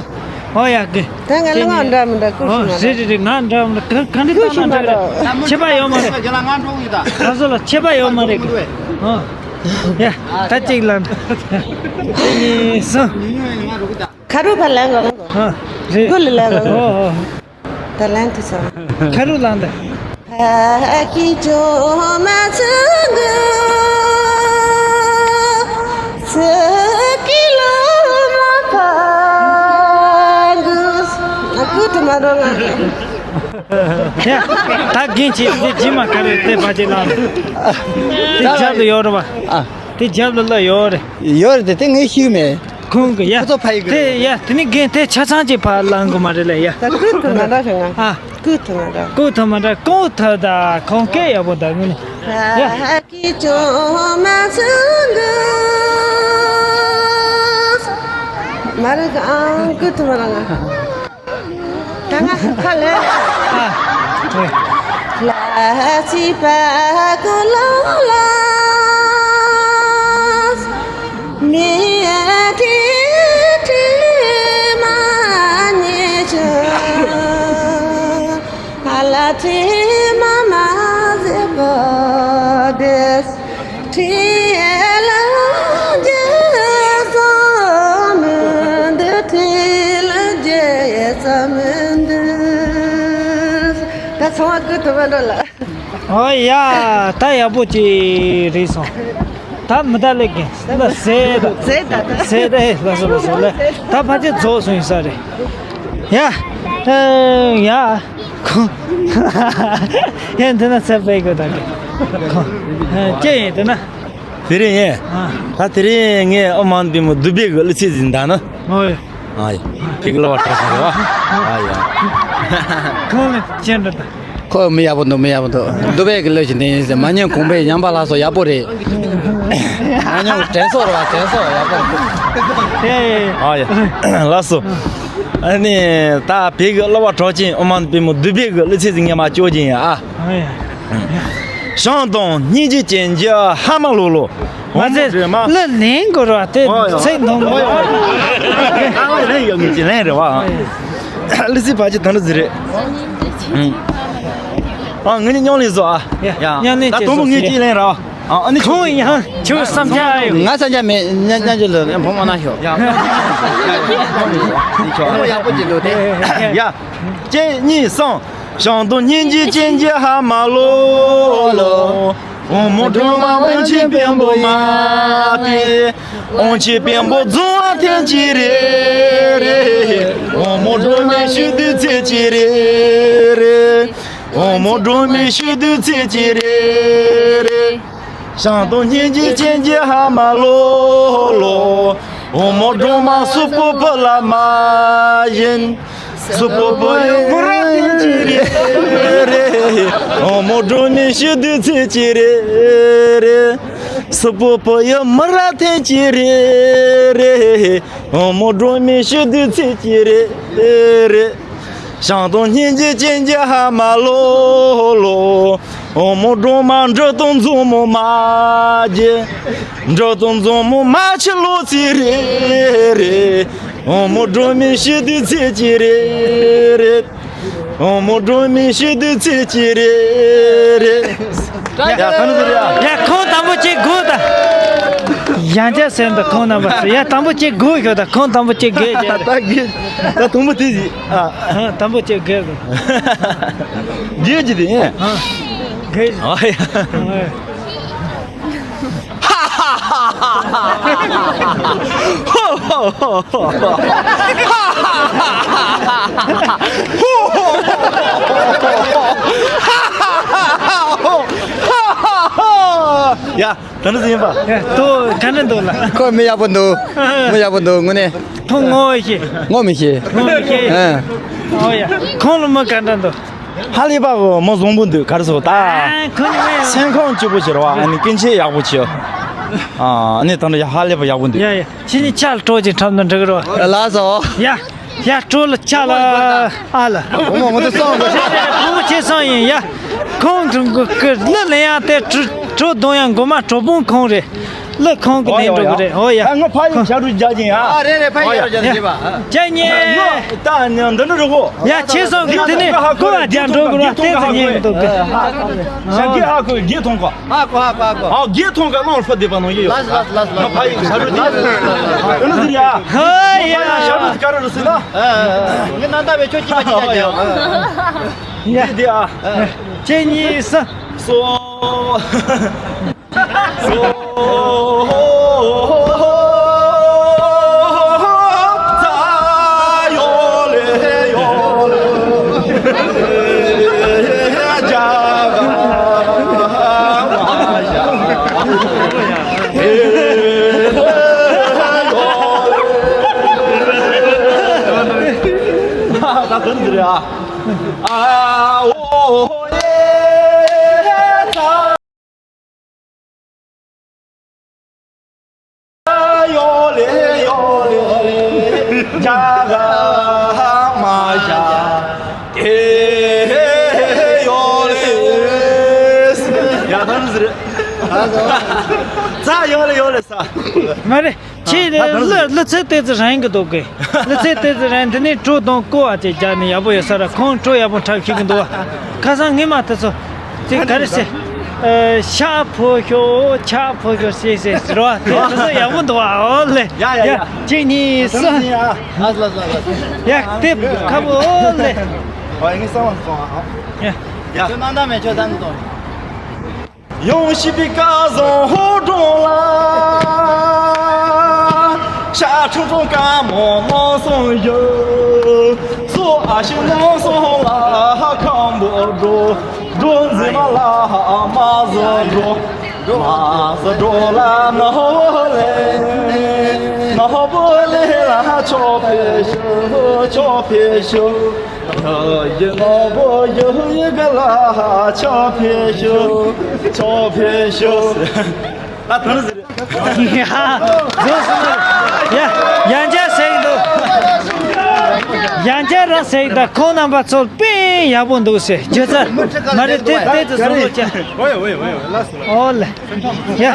ཨོ་ཡ་གི། ད་ང་ལ་ང་འདྲ་མི་འདྲ་ཀུ་ཨོ་ཤི་མ་རེད་རེད་རེད། ང་འདྲ་མི་འདྲ། ག་ག་འདྲ་ད་ང་འདྲ་རེད། ཁྱད་པར་ཡོད་མ་རེད། ང་འགྲོ་གི་ཡོད་ད། ང་ཚོ་ལ་ཁྱད་པར་ཡོད་མ་རེད་གི། ཨོ་ཡ། ད་གཅིག་ལ་འདྲ། གཉིས་གསུམ། ཁ་རུ་ཕར་ལེན་གོ། ཨོ་རེད། མགོ་ལ་ལེན་གོ། ཨོ་ཨོ། ད་ལན་དུ་སོང་། ཁ་རུ་ལངས་ད། ཕ་གི་ཅོ་མ་ཚུ་གུ། སུ་གི་ལོ་མ་ཕ་གུ། ཨ་ཀུ་དུ་མ་རོ་ང་། ཡ། ད་རྒན་ཆེ་དེ་ཇི་མ་ཁ་རེ་དེ་ཕ་ཅི་ལངས། དེ་རྒྱབ་ལ་ཡོད་རེད་བ། ཨ། དེ་རྒྱབ་ལ་ལ་ཡོད་རེད། ཡོད་རེད་དེ་དེ་ངས་ཤེས་མེད། ཁོང་གི་ཡ། ཁོ་ཚོ་ཕ་ཡི་གི་དེ་ཡ་དེ་ནི་རྒན་དེ་ཆ་ཚང་གཅིག་ཕར་ལངས་དགོས་མ་རེད་ལ་ཡ། ད་ཀུ་ཐུ་མ་འདྲ་ཞིག་ང་། ཨ། ཀུ་ཐུ་མ་འདྲ། ཀུ་ཐུ་མ་འདྲ་ཀུ་ཐུ་ད་ཁོང་སྐད་ཡག་པོ་ད་ངུ་ནི། ཡ། ཕ་གི་ཅོ་མ་ཚུ་གུ། མ་རེད་ཨང་ཀུ་ཐུ་མ་འདྲ་ང་། ད་ང་ཁ་ལེ། ཨ། ལ་ཅི་པ་ཀོ་ལོ་ལ། མི་ཐི་ཐི་མ་ཉེ་ཆུ། ཨ་ལ་ཐི་མ་མ་ཟེ་པོ་དེ། ཁྲིད་ལ་རྒྱལ་ས་མི་འདུག་ཁྲིད་ལ་རྒྱལ་ས་མི་འདུག་ད་ཚང་མ་ཀུ་ཐུ་མ་འགྲོ་ལ། ཨོ་ཡ། ད་ཡག་པོ་ཅིག་རེད་སོང་། ད་མི་ད་ལེགས་ཀྱི་ཟེ་ད་ཟེ་ད་ད་ཟེ་ད་ཧེ་ལ་སོ་ལ་སོ་ལ་ད་ཕ་ཆེ་རྫོགས་སོང་ཡིན་ས་རེད། ཡ། ཨ་ཡ། ཁོ། ཡ་འདི་ན་ཚེ་པའི་གོ་ད་གི། ཁོ། ཨ་ཅེ་ཡིན་འདི་ན། དེ་རིང་ཡིན། ཨ། ད་དེ་རིང་ངས་ཨོཾ་མ་ཎི་པདྨེ་བདུད་བྷེ་གི་གླུ་ཚིག་ཟིན་ད་ན། ཨོ་ཡ། ཨ་ཡ། ཕི་གི་གླུ་བ་གྲགས་སོང་རེད་བ། ཨ་ཡ། ཁོང་ལ་ཅན་འདྲ་ད། ཁོ་མི་ཡག་པོ་འདུག་མི་ཡག་པོ་འདུག་བདུད་བྷེ་གི་གླུ་ཞིག་འདི་ཡིན་ཟེར། མ་ཉམས་གོང་འཕེལ་ཉམས་པ་ལགས་སོ་ཡག་པོ་རེད། མ་ཉམས་དྲན་གསོ་རེད་བ། དྲན་གསོ་ཡག་པོ་རེད། ཨེ། ཨ་ཡ། ལགས་སོ། ཨ་ནི་ད་བྷེ་གི་གླུ་བ་གྲགས་ཅན་ཨོཾ་མ་ཎི་པདྨེ་བདུད་བྷེ་གི་གླུ་ཚིག་ཟིན་ངས་མ་ཅོ་ཅན་ཡ་ཨ། ཨ་ཡ། བྱམས་དང་སྙིང་རྗེ་ཅན་གྱི་ཧ་མ་ལོ་ལོ། མ་ཚད་གླུ་ལེན་དགོས་ར་དེ་ཚིག་འདོན་དགོས་ར། ལེན་ཡོད་ངེས་ཀྱི་ལེན་རེད་བ། གླུ་ཚིག་ཕལ་ཆེར་དང་འདྲ་ཟིག་རེད། ཨ་ངེད་གཉིས་མཉམ་ལེན་བཟོ་ཨ། ཡ་མཉམ་ལེན་ད་བྱེད་དང་པོ་ངེད་གཅིག་ལེན་ར། ཨ་ནི་ཁོང་ཡང་ཁྱོད་བསམ་འཆར་ཡོད། ང་བསམ་འཆར་མེད། ཉ་ཉ་ཅོ་ལ་ཕོ་མ་ན་ཤོག་ཡག་པོ་ཅིག་འདུག་དེ། ཡ། གཅིག་གཉིས་གསུམ། བྱམས་དང་སྙིང་རྗེ་ཅན་གྱི་ཧ་མ་ལོ་ལོ། འོ་མོ་སྒྲོལ་མ་དབང་ཆེན་བེམ་པོ་མ་དེ། དབང་ཆེན་བེམ་པོ་རྫོང་བ་ཐེངས་གཅིག་རེ་རེ། འོ་མོ་སྒྲོལ་མའི་ཤུལ་དུ་ཚེ་གཅིག་རེ་རེ། འོ་མོ་སྒྲོལ་མའི་ཤུལ་དུ་ཚེ་གཅིག་རེ་རེ། བྱམས་དང་སྙིང་རྗེ་ཅན་གྱི་ཧ་མ་ལོ་ལོ། འོ་མོ་སྒྲོལ་མ་སུ་པོ་པོ་ལ་མ་ཡིན། སུ་པོ་པོ་ཡི་མོ་ར་ཐེན་ཅི་རེ་རེ། འོ་མོ་སྒྲོལ་མའི་ཞི་དུས་ཚེས་ཅི་རེ་རེ། སུ་པོ་པོ་ཡི་མོ་ར་ཐེན་ཅི་རེ་རེ། འོ་མོ་སྒྲོལ་མའི་ཞི་དུས་ཚེས་ཅི་རེ་རེ། ཞང་དང་སྙིང་རྗེ་ཅན་གྱི་ཧ་མ་ལོ་ལོ། འོ་མོ་སྒྲོལ་མ་འབྲི་དང་མཛོ་མོ་མ་རྒྱལ། འབྲི་དང་མཛོ་མོ་མ་ཆེ་ལོ་ཚེ་རེ་རེ། འོ་མོ་སྒྲོལ་མའི་ཞི་དུས་ཚེས་ཅི་རེ་རེ། འོ་མོ་སྒྲོལ་མའི་ཞི་དུས་ཚེས་ཅི་རེ་རེ། ཡ་ད་ནི་ཟེར་ཡ། ཡ་ཁོང་དང་པོ་གཅིག་དགོས་ད། ཡང་བསྐྱར་ཟེར་འདུག་ཁོང་རྣམ་པ་ཚོ། ཡ་དང་པོ་གཅིག་དགོས་ཤོག་ད། ཁོང་དང་པོ་གཅིག་དགོས་ཀྱི། ད་གི་ད་དང་པོ་དེ་ཟིག་ཨ། ཧ། དང་པོ་གཅིག་དགོས་དགོས། དགོས་ཀྱི་དེ་ཡིན། ཨ། དགོས། ཨ་ཡ། ཨ། ཡ། ད་ནི་ཟིན་པ། ཡ། ཏོ་ག་འདྲ་འདུག་ལ། ཁོ་མི་ཡག་པོ་འདུག་མི་ཡག་པོ་འདུག་དངོས་གནས། ཁོང་ངོ་ཤེས། ངོ་མི་ཤེས། ངོ་མི་ཤེས། ཨ། ཨོ་ཡ། ཁོང་ལ་མི་ག་འདྲ་འདུག་ཧ་ལས་པ་གི་མི་བཟང་པོ་འདུག་ག་རེ་ཟེར་ད། ཨ། ཁོང་ནི་མི། སེམས་ཁམས་སྐྱིད་པོ་བྱེད་རོགས། ཨ་ནི་སྐད་ཆ་ཡག་པོ་བྱེད། ཨ་ནི་ད་ནི་ཧ་ལས་པ་ཡག་པོ་འདུག་ཡ་ཡ། ཁྱེད་གཉིས་ཕྱག་ལ་སྤྲོ་ཅིག་འཁྲབ་ན་འགྲིག་གི་རེད་བ། ལགས་སོ། ཡ། ཡ། སྤྲོ་ལ་ཕྱག་ལ་ཨ་ལ། བུ་མོ་ངོ་དེ་སོང་གི། བུ་མོ་ཁྱེད་སོང་ཡིན་ཡ། ཁོང་ཁྲོ་གི་གི་གླུ་ལེན་ཡ་དེ་གྲོ་གྲོ་བརྡུང་ཡ་མགོ་མ་གྲོ་བུང་ཁོང་རེད། གླུ་ཁོང་གི་ལེན་འགྲོ་གི་རེད། ཨོ་ཡ། ཨ་ངོ་ཕ་ཡི་ཞབས་བྲོ་རྒྱག་གིན་ཡ། ཨ་རེད་རེད། ཕ་ཡི་ཞབས་བྲོ་རྒྱག་གིན་ཡ། ཁྱེད་གཉིས། ད་ནི་འདི་འདྲ་རུ་ཧོ། ཡ། ཁྱེད་སོང་གི་དེ་ནས་ཀོ་བ་རྒྱག་འགྲོ་གི་རེད་བ། དེ་ཚོ་ཉན་གི་འདུག་གི། ཞབས་ཀྱི་ཧ་གོ་གི་ཐོང་གོ། ཧ་གོ་ཧ་གོ་ཧ་གོ། ཨ་གི་ཐོང་ག་ལོང་ཕ་དེ་པ་ནོ་ཡི་ཡོད། ལགས་ལགས་ལགས་ལགས། ཕ་ཡི་ཞབས་བྲོ་དེ། ཨ་ནི་ཟེར་ཡ། ཧ་ཡ། ཕ་ཡི་ཞབས་བྲོ་དེ་ག་རེ་རུ་ཟེར་ན། ཨ་ཨ། ངས་ནང་ལྟ་བའི་ཆོས་ཅི་མ་ཅི་བྱ་རྒྱུ། ཡ། དེ་དེ་ཨ། ཁྱེད་གཉིས་ས། སོ། སོ། ཙ་ཡོ་ལེ་ཡོ་ལེ། རྒྱ་གར་མ་ཡ། ཨེ་ཡོ་ལེ། ད་དོན་འདི་རེད་ཨ། ཨ་འོ་ཡེ་ཙ། ཡོ་ལེ་ཡོ་ལེ། རྒྱ་གར་མ་ཡ། ཨེ་ཡོ་ལེ། ཡ་ད་ནི་ཟེར། ཙ་ཡོ་ལེ་ཡོ་ལེ་ས། མ་རེད། ཁྱེད་ད་ད་གླུ་གླུ་ཚིག་དེ་ཚོ་རན་གི་འདུག་གི། གླུ་ཚིག་དེ་ཚོ་རན། འདི་ནས་གྲོ་དང་ཀོ་བ་ཅིག་རྒྱག་ནས་ཡག་པོ་ཡོད་ས་ར། ཁོང་གྲོ་ཡག་པོ་འཁྲབ་ཤེས་གི་འདུག་བ། ཁ་སང་ངས་མ་དེ་ཚོ་ཅིག་ག་རེ་ཟེར། ཨ། ཤ་ཕོ་ཤོ་ཆ་ཕོ་ཤོ་ཟེར་ཟེར་ཟེར་བ་དེ་དེ་ཚོ་ཡག་པོ་འདུག་བ། ཨོ་ལེ། ཡ་ཡ་ཡ། གཅིག་གཉིས་གསུམ། ལགས་ལགས་ལགས་ལགས། ཡ་དེ་ཁ་བོ་ཨོ་ལེ། ཨ་ངས་གསང་བ་སོང་ཨ། ཡ། ཡ། ཁྱོད་ནང་ད་མེད་ཁྱོད་ད་ནི་གཏོང་། ཡང་ཤི་པའི་སྐལ་བཟང་ཧོ་ཀྲོང་ལ། ཤ་ཁྲུང་ཁྲུང་དཀར་མོ་མོ་སོང་ཡོད། སོ་ཨ་ཤི་མོ་སོང་ལ་ཁམ་བུ་འགྲོ། འགྲོ་འཛིན་མ་ལ་མ་བཟོ་འགྲོ། མ་བཟོ་འགྲོ་ལ་ནག་པོ་ལེ། ནག་པོ་ལེ་ལ་ཆོག་ཕེ་ཤོ་ཆོག་ཕེ་ཤོ། ཡ་ཡི་ནོ་བོ་ཡུ་ཡི་ག་ལ་ཆོ་ཕེ་ཤོ་ཆོ་ཕེ་ཤོ། ད་དོན་ཟེར། ཡ། བཟོ་སོང་། ཡ། ཡང་བསྐྱར་ཟེར་གི་འདུག་ཡང་བསྐྱར་རང་ཟེར་གི་འདུག་ཁོང་རྣམ་པ་ཚོ་དཔེ་ཡག་པོ་འདུག་ཟེར། རྒྱུ་མཚན་མ་རེད་དེ་དེ་ཚོ་བཟོ་འདྲ་ཅན། ཝེ་ཝེ་ཝེ་ཝེ་ལ་སོ། ཨོ་ལེ། ཡ། ཡ་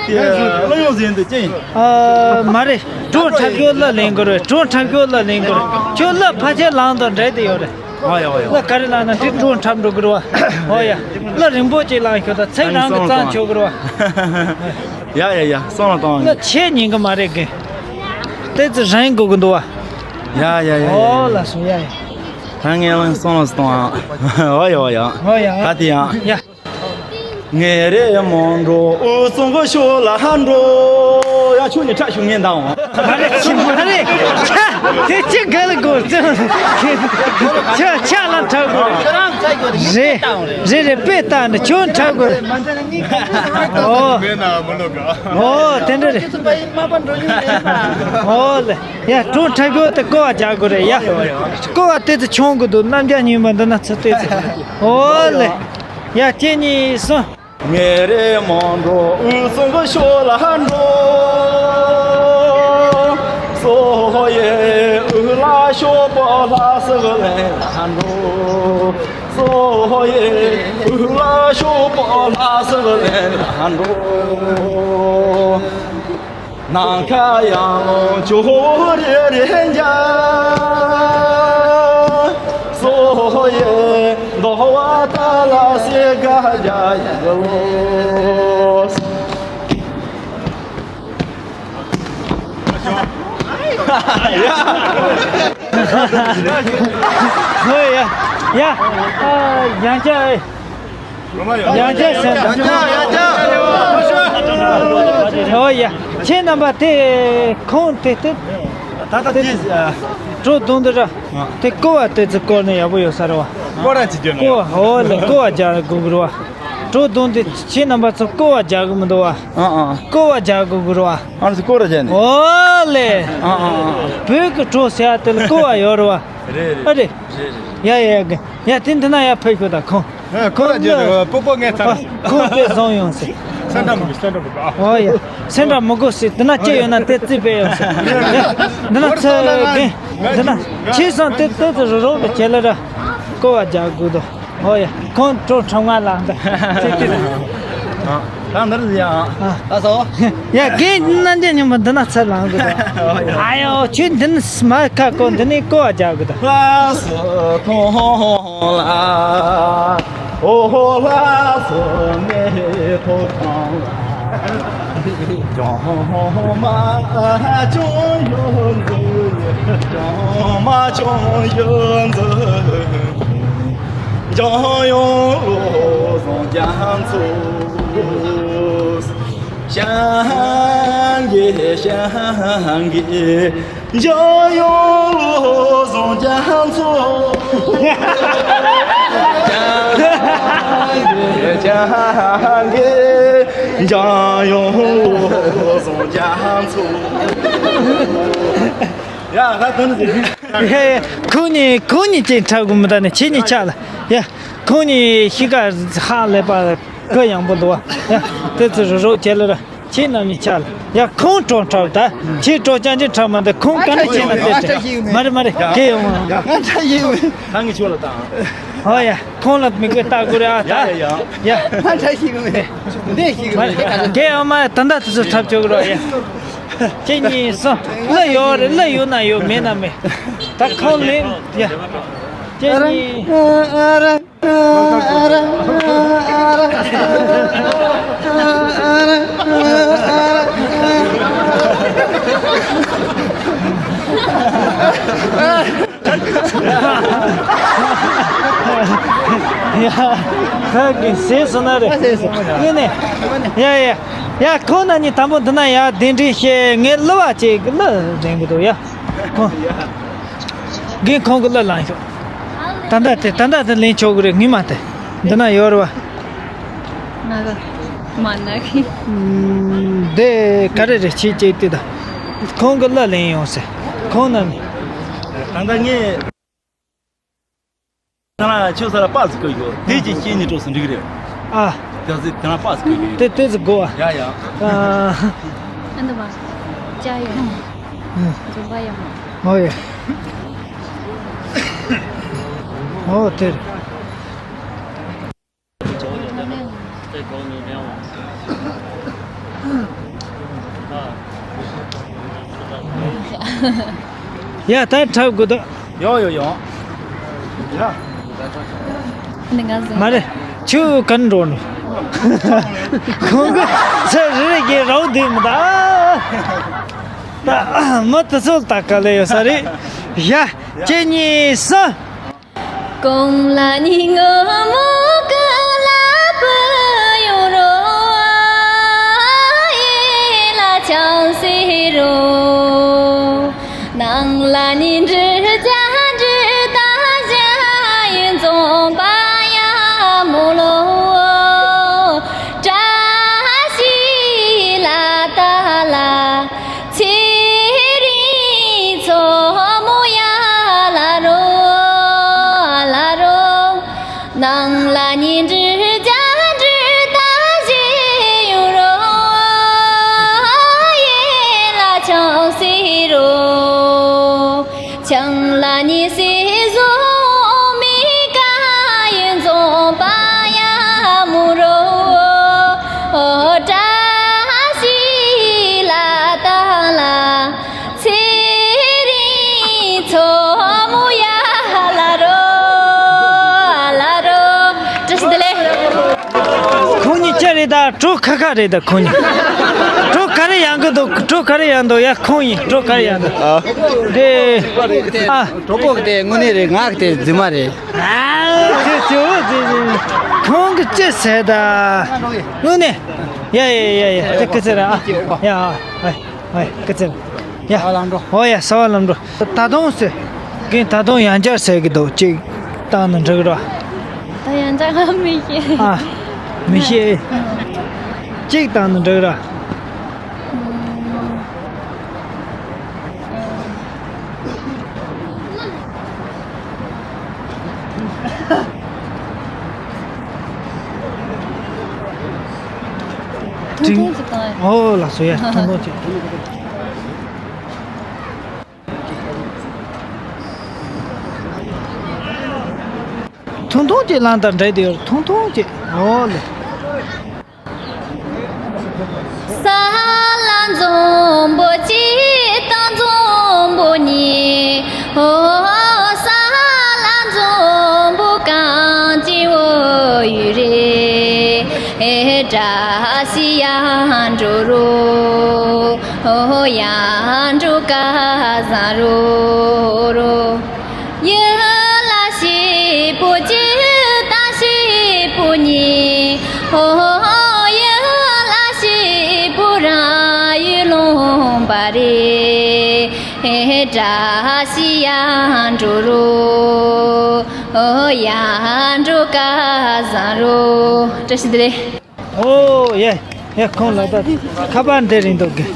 དེ་གླུ་ཡོང་ཟིན་འདུག་ཅན། ཨ། མ་རེད། གྲོ་འཁྲབ་རྒྱུ་གླུ་ལེན་དགོས་རེད། གྲོ་འཁྲབ་རྒྱུ་གླུ་ལེན་དགོས་རེད། ཁྱོད་གླུ་ཕལ་ཆེར་ལངས་དང་འདྲ་དེ་ཡོད་རེད། ཨ་ཡ་ཨ་ཡ། གླུ་ག་རེ་ལངས་ན་དེ་གྲོ་འཁྲབ་འགྲོ་གི་རེད་བ། ཨོ་ཡ། གླུ་རིང་པོ་ཅིག་ལངས་ཤོག་ད་ཚིག་རང་གི་གཙང་ཆོག་གི་རེད་བ། ཡ་ཡ་ཡ། སོང་ལ་གཏོང་། གླུ་ཆེ་ཉན་གི་མ་རེད་གི། དེ་ཚོ་རན་དགོས་གི་འདུག་བ། ཡ་ཡ་ཡ་ཡ། ཨོ་ལ་སོང་ཡ་ཡ། ད་ངས་ལ་སོང་ལ་གཏོང་ཨ། ཨོ་ཡ་ཨོ་ཡ། ཨོ་ཡ། ད་དེ་ཡང་། ཡ། ངེ་རེ་མོན་གྲོ་ཨུ་ཚང་གི་ཤོ་ལ་འགྲོ། ཁྱོད་ནི་ཁྲག་ཤུགས་ངན་འདའ་འོང་། མ་རེད་ཁྱི་མ་རེད། ཁྱི་ཁྱི་ག་ལ་དགོས་ཚོད། ཁྱི་ཁྱི་ལ་ཁྲག་དགོས། རེད་རེད་རེད། དཔེ་ལྟ་ནི་ཁྱོད་ཁྲག་དགོས། ཨོ། མེད་ན་མི་ལོ་ག་ཨོ་དེ་འདྲ་རེད། ཨོ་ལེ། ཡ་གྲོ་ཁྲག་དགོས་དེ་ཀོ་བ་རྒྱག་དགོས་རེད་ཡ། ཀོ་བ་དེ་ཚོ་ཆུང་དགོས་འདུག་རྣམ་རྒྱལ་རྙིང་པ་འདི་ན་ཚུར་ལྟོས་ཚེ། ཨོ་ལེ། ཡ་གཅིག་གཉིས་གསུམ། ངེ་རེ་མོན་གྲོ་དབུས་གཙང་གི་ཕྱོགས་ལ་འགྲོ། སོ་ཡེ་དབུས་ལ་ཤོག་པོ་ལྷ་སི་གི་ལེན་ལ་འགྲོ། སོ་ཡེ་དབུས་ལ་ཤོག་པོ་ལྷ་སི་གི་ལེན་ལ་འགྲོ། ནམ་མཁའ་ཡང་ལོ་ཅོ་རེ་རེ་འཇའ། སོ་ཡེ་འདོ་བ་ཏ་ལ་སེ་ག་རྒྱ་ཡི་ལོ། ཡ། ཧོ་ཡ། ཡ། ཨ། ཡང་བསྐྱར། ཡང་བསྐྱར་ཟེར། ཡང་བསྐྱར་ཡང་བསྐྱར། ཨོ་ཡ། ཁྱེད་རྣམ་པ་དེ་ཁོང་དེ་དེ། ད་ལྟ་དེ། གྲོ་བརྡུངས་འདི་ར། དེ་ཀོ་བ་དེ་ཚོ་བསྐོར་ནས་ཡག་པོ་ཡོད་ས་རེད་བ། ཀོ་ར་ཅིག་བརྒྱབ་ན་ཀོ་ཡག་ཨོ་ལེ་ཀོ་བ་རྒྱག་དགོས་གི་རེད་བ། གྲོ་བརྡུངས་དེ་ཁྱེད་རྣམ་པ་ཚོ་ཀོ་བ་རྒྱག་གི་མི་འདུག་བ། ཨ་ཨ། ཀོ་བ་རྒྱག་དགོས་གི་རེད་བ། ཨ་ནི་ཀོ་ར་བརྒྱབ་ནས། ཨོ་ལེ། ཨ་ཨ་ཨ། བོད་ཀྱི་གྲོ་ཟེར་ཡ་དེ་ལ་ཀོ་བ་ཡོད་རེད་བ། རེད་རེད། ཨ་རེད། རེད་རེད། ཡ་ཡ་ཡ་དེ་འདི་ན་ཡ་ཕེབས་ཤོག་ད་ཁོང་། ཨ། ཁོ་ལ་རྒྱུ་རེད། སྤོ་སྤོ་ངས་ཚར། ཁོ་དཔེ་བཟང་ཡོང་ཟེར། སེམས་ཁྲལ་མི་དགོས། སེམས་ཁྲལ་མི་དགོས། ཨོ་ཡ། སེམས་ཁྲལ་མི་དགོས་ཟེར། འདི་ན་ཅི་ཡོད་ན་དེ་རྩིས་སྤེལ་ཡོང་ཟེར། འདི་ན་ཚེ་རྒན། འདི་ན་ཁྱེད་སང་དེ་དེ་ཚོ་རུ་རོགས་ལ་བྱེད་ལ་ར། ཀོ་བ་རྒྱག་དགོས་དོ། ཨོ་ཡ། ཁོང་ཁྲོ་ཁྲོ་ང་ལ་འདི་ཚེ་དེ། ད་འདིར་ཡ། ཨ་སོ། ཡ་རྒན་རྣམ་རྒྱལ་རྙིང་པ་འདི་ན་ཚུར་ལངས་དགོས་དོ། ཨ་ཡོ་ཁྱོད་འདི་ན་མར་ཁ་ཀོ་འདི་ནས་ཀོ་བ་རྒྱག་དགོས་དོ། ལྷ་སུ་ཐོང་། ལ། ཨོ་ཧོ་ལྷ་སུ་མེ་ཐོ་ཁང་ལ། ཅང་མ་ཅང་ཡོད་འདུག་ཅང་མ་ཅང་ཡོད་འདུག་ཅང་ཡོང་ལོ་སོང་ཅང་ཚོ། ཤང་གི་ཤང་གི། འཇམ་དབྱངས་བློ་བཟང་རྒྱ་མཚོ། འཇམ་དབྱངས་བློ་བཟང་རྒྱ་མཚོ། ཡ་ད་དོན་ཟེར། ཧེ། ཁོ་གཉིས་ཁོ་གཉིས་ཅིག་འཁྲབ་དགོས་མི་ད་ནི་ཁྱེད་གཉིས་ཆགས་ལ། ཡ། ཁོ་གཉིས་གཤིས་ཀ་ཧ་ལས་པ་གུ་ཡངས་པོ་འདུག་བ། ཡ། དེ་ཚོ་རུ་རོགས་བྱེད་ལ་ར། ཁྱེད་རྣམ་གཉིས་ཆགས་ལ། ཡ། ཁོང་གྲོགས་འཁྲབ་ད། ཁྱེད་གྲོགས་རྐྱང་རྐྱང་འཁྲབ་མ་འདུག་ཁོང་ག་ནས་བྱས་ན་དེ་དྲན། མ་རེད་མ་རེད། གལ་ཡོང་། ང་འཁྲབ་ཡིན། ད་ངས་ཁྱོད་ལ་བཏང་། ཧོ་ཡ། ཁོང་ལ་མི་དགོས་ལྟ་དགོས་རེད་ཨ་ད། ཡ་ཡ་ཡ། ང་འཁྲབ་ཤེས་གི་མེད། འདི་ཤེས་གི་མེད། གལ་ཡོང་མ་ད་ད་དེ་ཚོ་འཁྲབ་ཆོག་གི་རོགས་ཡ། ཁྱེད་གཉིས་སོང་། གླུ་ཡོད་རེད། གླུ་ཡོད་ན་ཡོད། མེད་ན་མེད། ད་ཁོང་ལེན་ཡ། ཁྱེད་གཉིས། ཡ། ཁ་གི་ཟས་སོང་ན་རེད། ཟས་སོང་། ངས་ནས། ཡ་ཡ། ཡ་ཁོང་རྣམ་གཉིས་དང་པོ་འདི་ན་ཡ་གདན་འདྲེན་བྱེད། ངས་གླུ་བ་ཅིག་གླུ་ལེན་གི་འདུག་ཡ། ཁོང་། རྒན་ཁོང་གི་གླུ་བླངས་ཤོག་ད་ལྟ་དེ་ད་ལྟ་དེ་ལེན་ཆོག་གི་རེད། ངས་མ་དེ། འདི་ན་ཡོད་རེད་བ། ང་གི་མ་ན་གི། ཨུམ། འདི་ག་རེ་རེད། ཁྱེད་ཅིག་དེ་ད། ཁོང་གི་གླུ་ལེན་ཡོང་ཟེར། ཁོང་རྣམ་གཉིས། ད་ལྟ་ངས། ད་ལ་ཁྱོད་ས་ལ་པ་ཟིག་བཀོད་ཡོད། དེ་ཅིག་ཤེས་ནས་འགྲོ་སོང་འགྲིག་གི་རེད། ཨ། དེ་ཟིག་ད་ལ་པ་ཟིག་བཀོད་ཡོད། དེ་དེ་ཟིག་དགོས་ཨ། ཡ་ཡ། ཨ། ཨ་འདི་མ། ཅ་ཡ། འཛོམས་པ་ཡ་མ། ཨོ་ཡ། ཨོ་དེ་རེད། ཡ་ད་འཁྲབ་དགོས་ད། ཡོ་ཡོ་ཡོ། ཡ། འདི་ང་ཟིག་མ་རེད། ཁྱོད་ག་འགྲོ་ནི། ཁོང་གི་ཚེ་རེ་རེ་གི་རོགས་འདུག་མི་ད། ད་མི་དེ་ཚོ་ད་ག་ལེ་ཡོད་ས་རེད། ཡ། གཅིག་གཉིས་གསུམ། གོང་ལ་ཉི་ངོ་མོ་གི་ལ་བུ་ཡོང་རོ་ཨ་ཡེ་ལ་ཆང་སི། ནང་ལ་ནི་འབྲུ་བརྒྱ་འབྲུ་དང་བཞི། ཡུལ་འཛོམས་པ་ཡ་མོ་ལོ། བཀྲ་ཤིས་ལ་ཏ་ལ། ཚེ་རིང་མཚོ་མོ་ཡ་ལ་རོ། ལ་རོ། ནང་ལ་ཉི་འབྲུ་བརྒྱ་འབྲུ་དང་བཞི་ཡོད་རོ། ཡེ་ལ་ཆང་སི་རོ། ཆང་ལ་ཉི་སི་བཟོ་མི་ཀ་ཡུལ་འཛོམས་པ་ཡ་མོ་རོ། བཀྲ་ཤིས་ལ་ཏ་ལ། ཚེ་རིང་མཚོ་མོ་ཡ་ལ་རོ། ལ་རོ། བཀྲ་ཤིས་བདེ་ལེགས། ཁོང་གཉིས་ཅི་རེད་ད། གྲོ་ཁ་ཁ་རེད་ད་ཁོང་གཉིས། གྲོ་ག་རེ་ཡང་གི་འདུག་གྲོ་ག་རེ་ཡང་འདུག་ཡ་ཁོང་གཉིས་གྲོ་ག་རེ་ཡང་འདུག་དེ་ཨ། གྲོགས་པོ་གི་དེ་དངོས་གནས་རེད། ང་གི་དེ་རྫུན་མ་རེད། ཨ་ཁྱོད་ཁྱོད་ཁོང་གི་ཅི་ཟེར་ད། དངོས་གནས། ཡ་ཡ་ཡ་ཡ་དེ་ཁི་ཚེ་ར་ཨ། ཡ་ཨ། ཨ། ཨ། སྐུ་ཚེ། ཡ། ཨོ་ཡ། གསོལ་བ་སློབ་འགྲོ། ད་དུང་ཟེར། རྒན་ད་དུང་ཡང་བསྐྱར་ཟེར་གི་འདུག་གཅིག་བཏང་ན་འགྲིག་ར། ད་ཡང་བསྐྱར་མི་ཤེས། ཨ། མི་ཤེས། གཅིག་བཏང་ན་འགྲིག་ར། ཐུང་ཐུང་ཅིག་བཏང་ཡ། ཨོ་ལགས་སོ་ཡ། ཐུང་ཐུང་ཅིག་ཐུང་ཐུང་ཅིག་བླངས་དང་འདྲ་དེ་ཡོད། ཐུང་ཐུང་ཅིག་ཨོ་ལེ། ས་ལ་འཛོམས་པོ་གཅིག་དང་འཛོམས་པོ་གཉིས། ཨོ། ས་ལ་འཛོམས་པོ་གངས་ཅན་བོད་ཡུལ་རེད། བཀྲ་ཤིས་ཡར་འགྲོ་རོ། ཨོ། ཡར་འགྲོ་སྐལ་བཟང་རོ་རོ། ཡུལ་ལ་སྐྱིད་པོ་གཅིག་དང་སྐྱིད་པོ་གཉིས། ཨོ། ཡུལ་ལ་སྐྱིད་པོ་རང་ཡུལ་ལུང་པ་རེད། བཀྲ་ཤིས་ཡར་འགྲོ་རོ། ཨོ། ཡར་འགྲོ་སྐལ་བཟང་རོ། བཀྲ་ཤིས་བདེ་ལེགས། ཨོ་ཡེ། ཡེ་ཁོང་ལ་ད་ཁ་པར་འདི་རིང་འདུག་གི།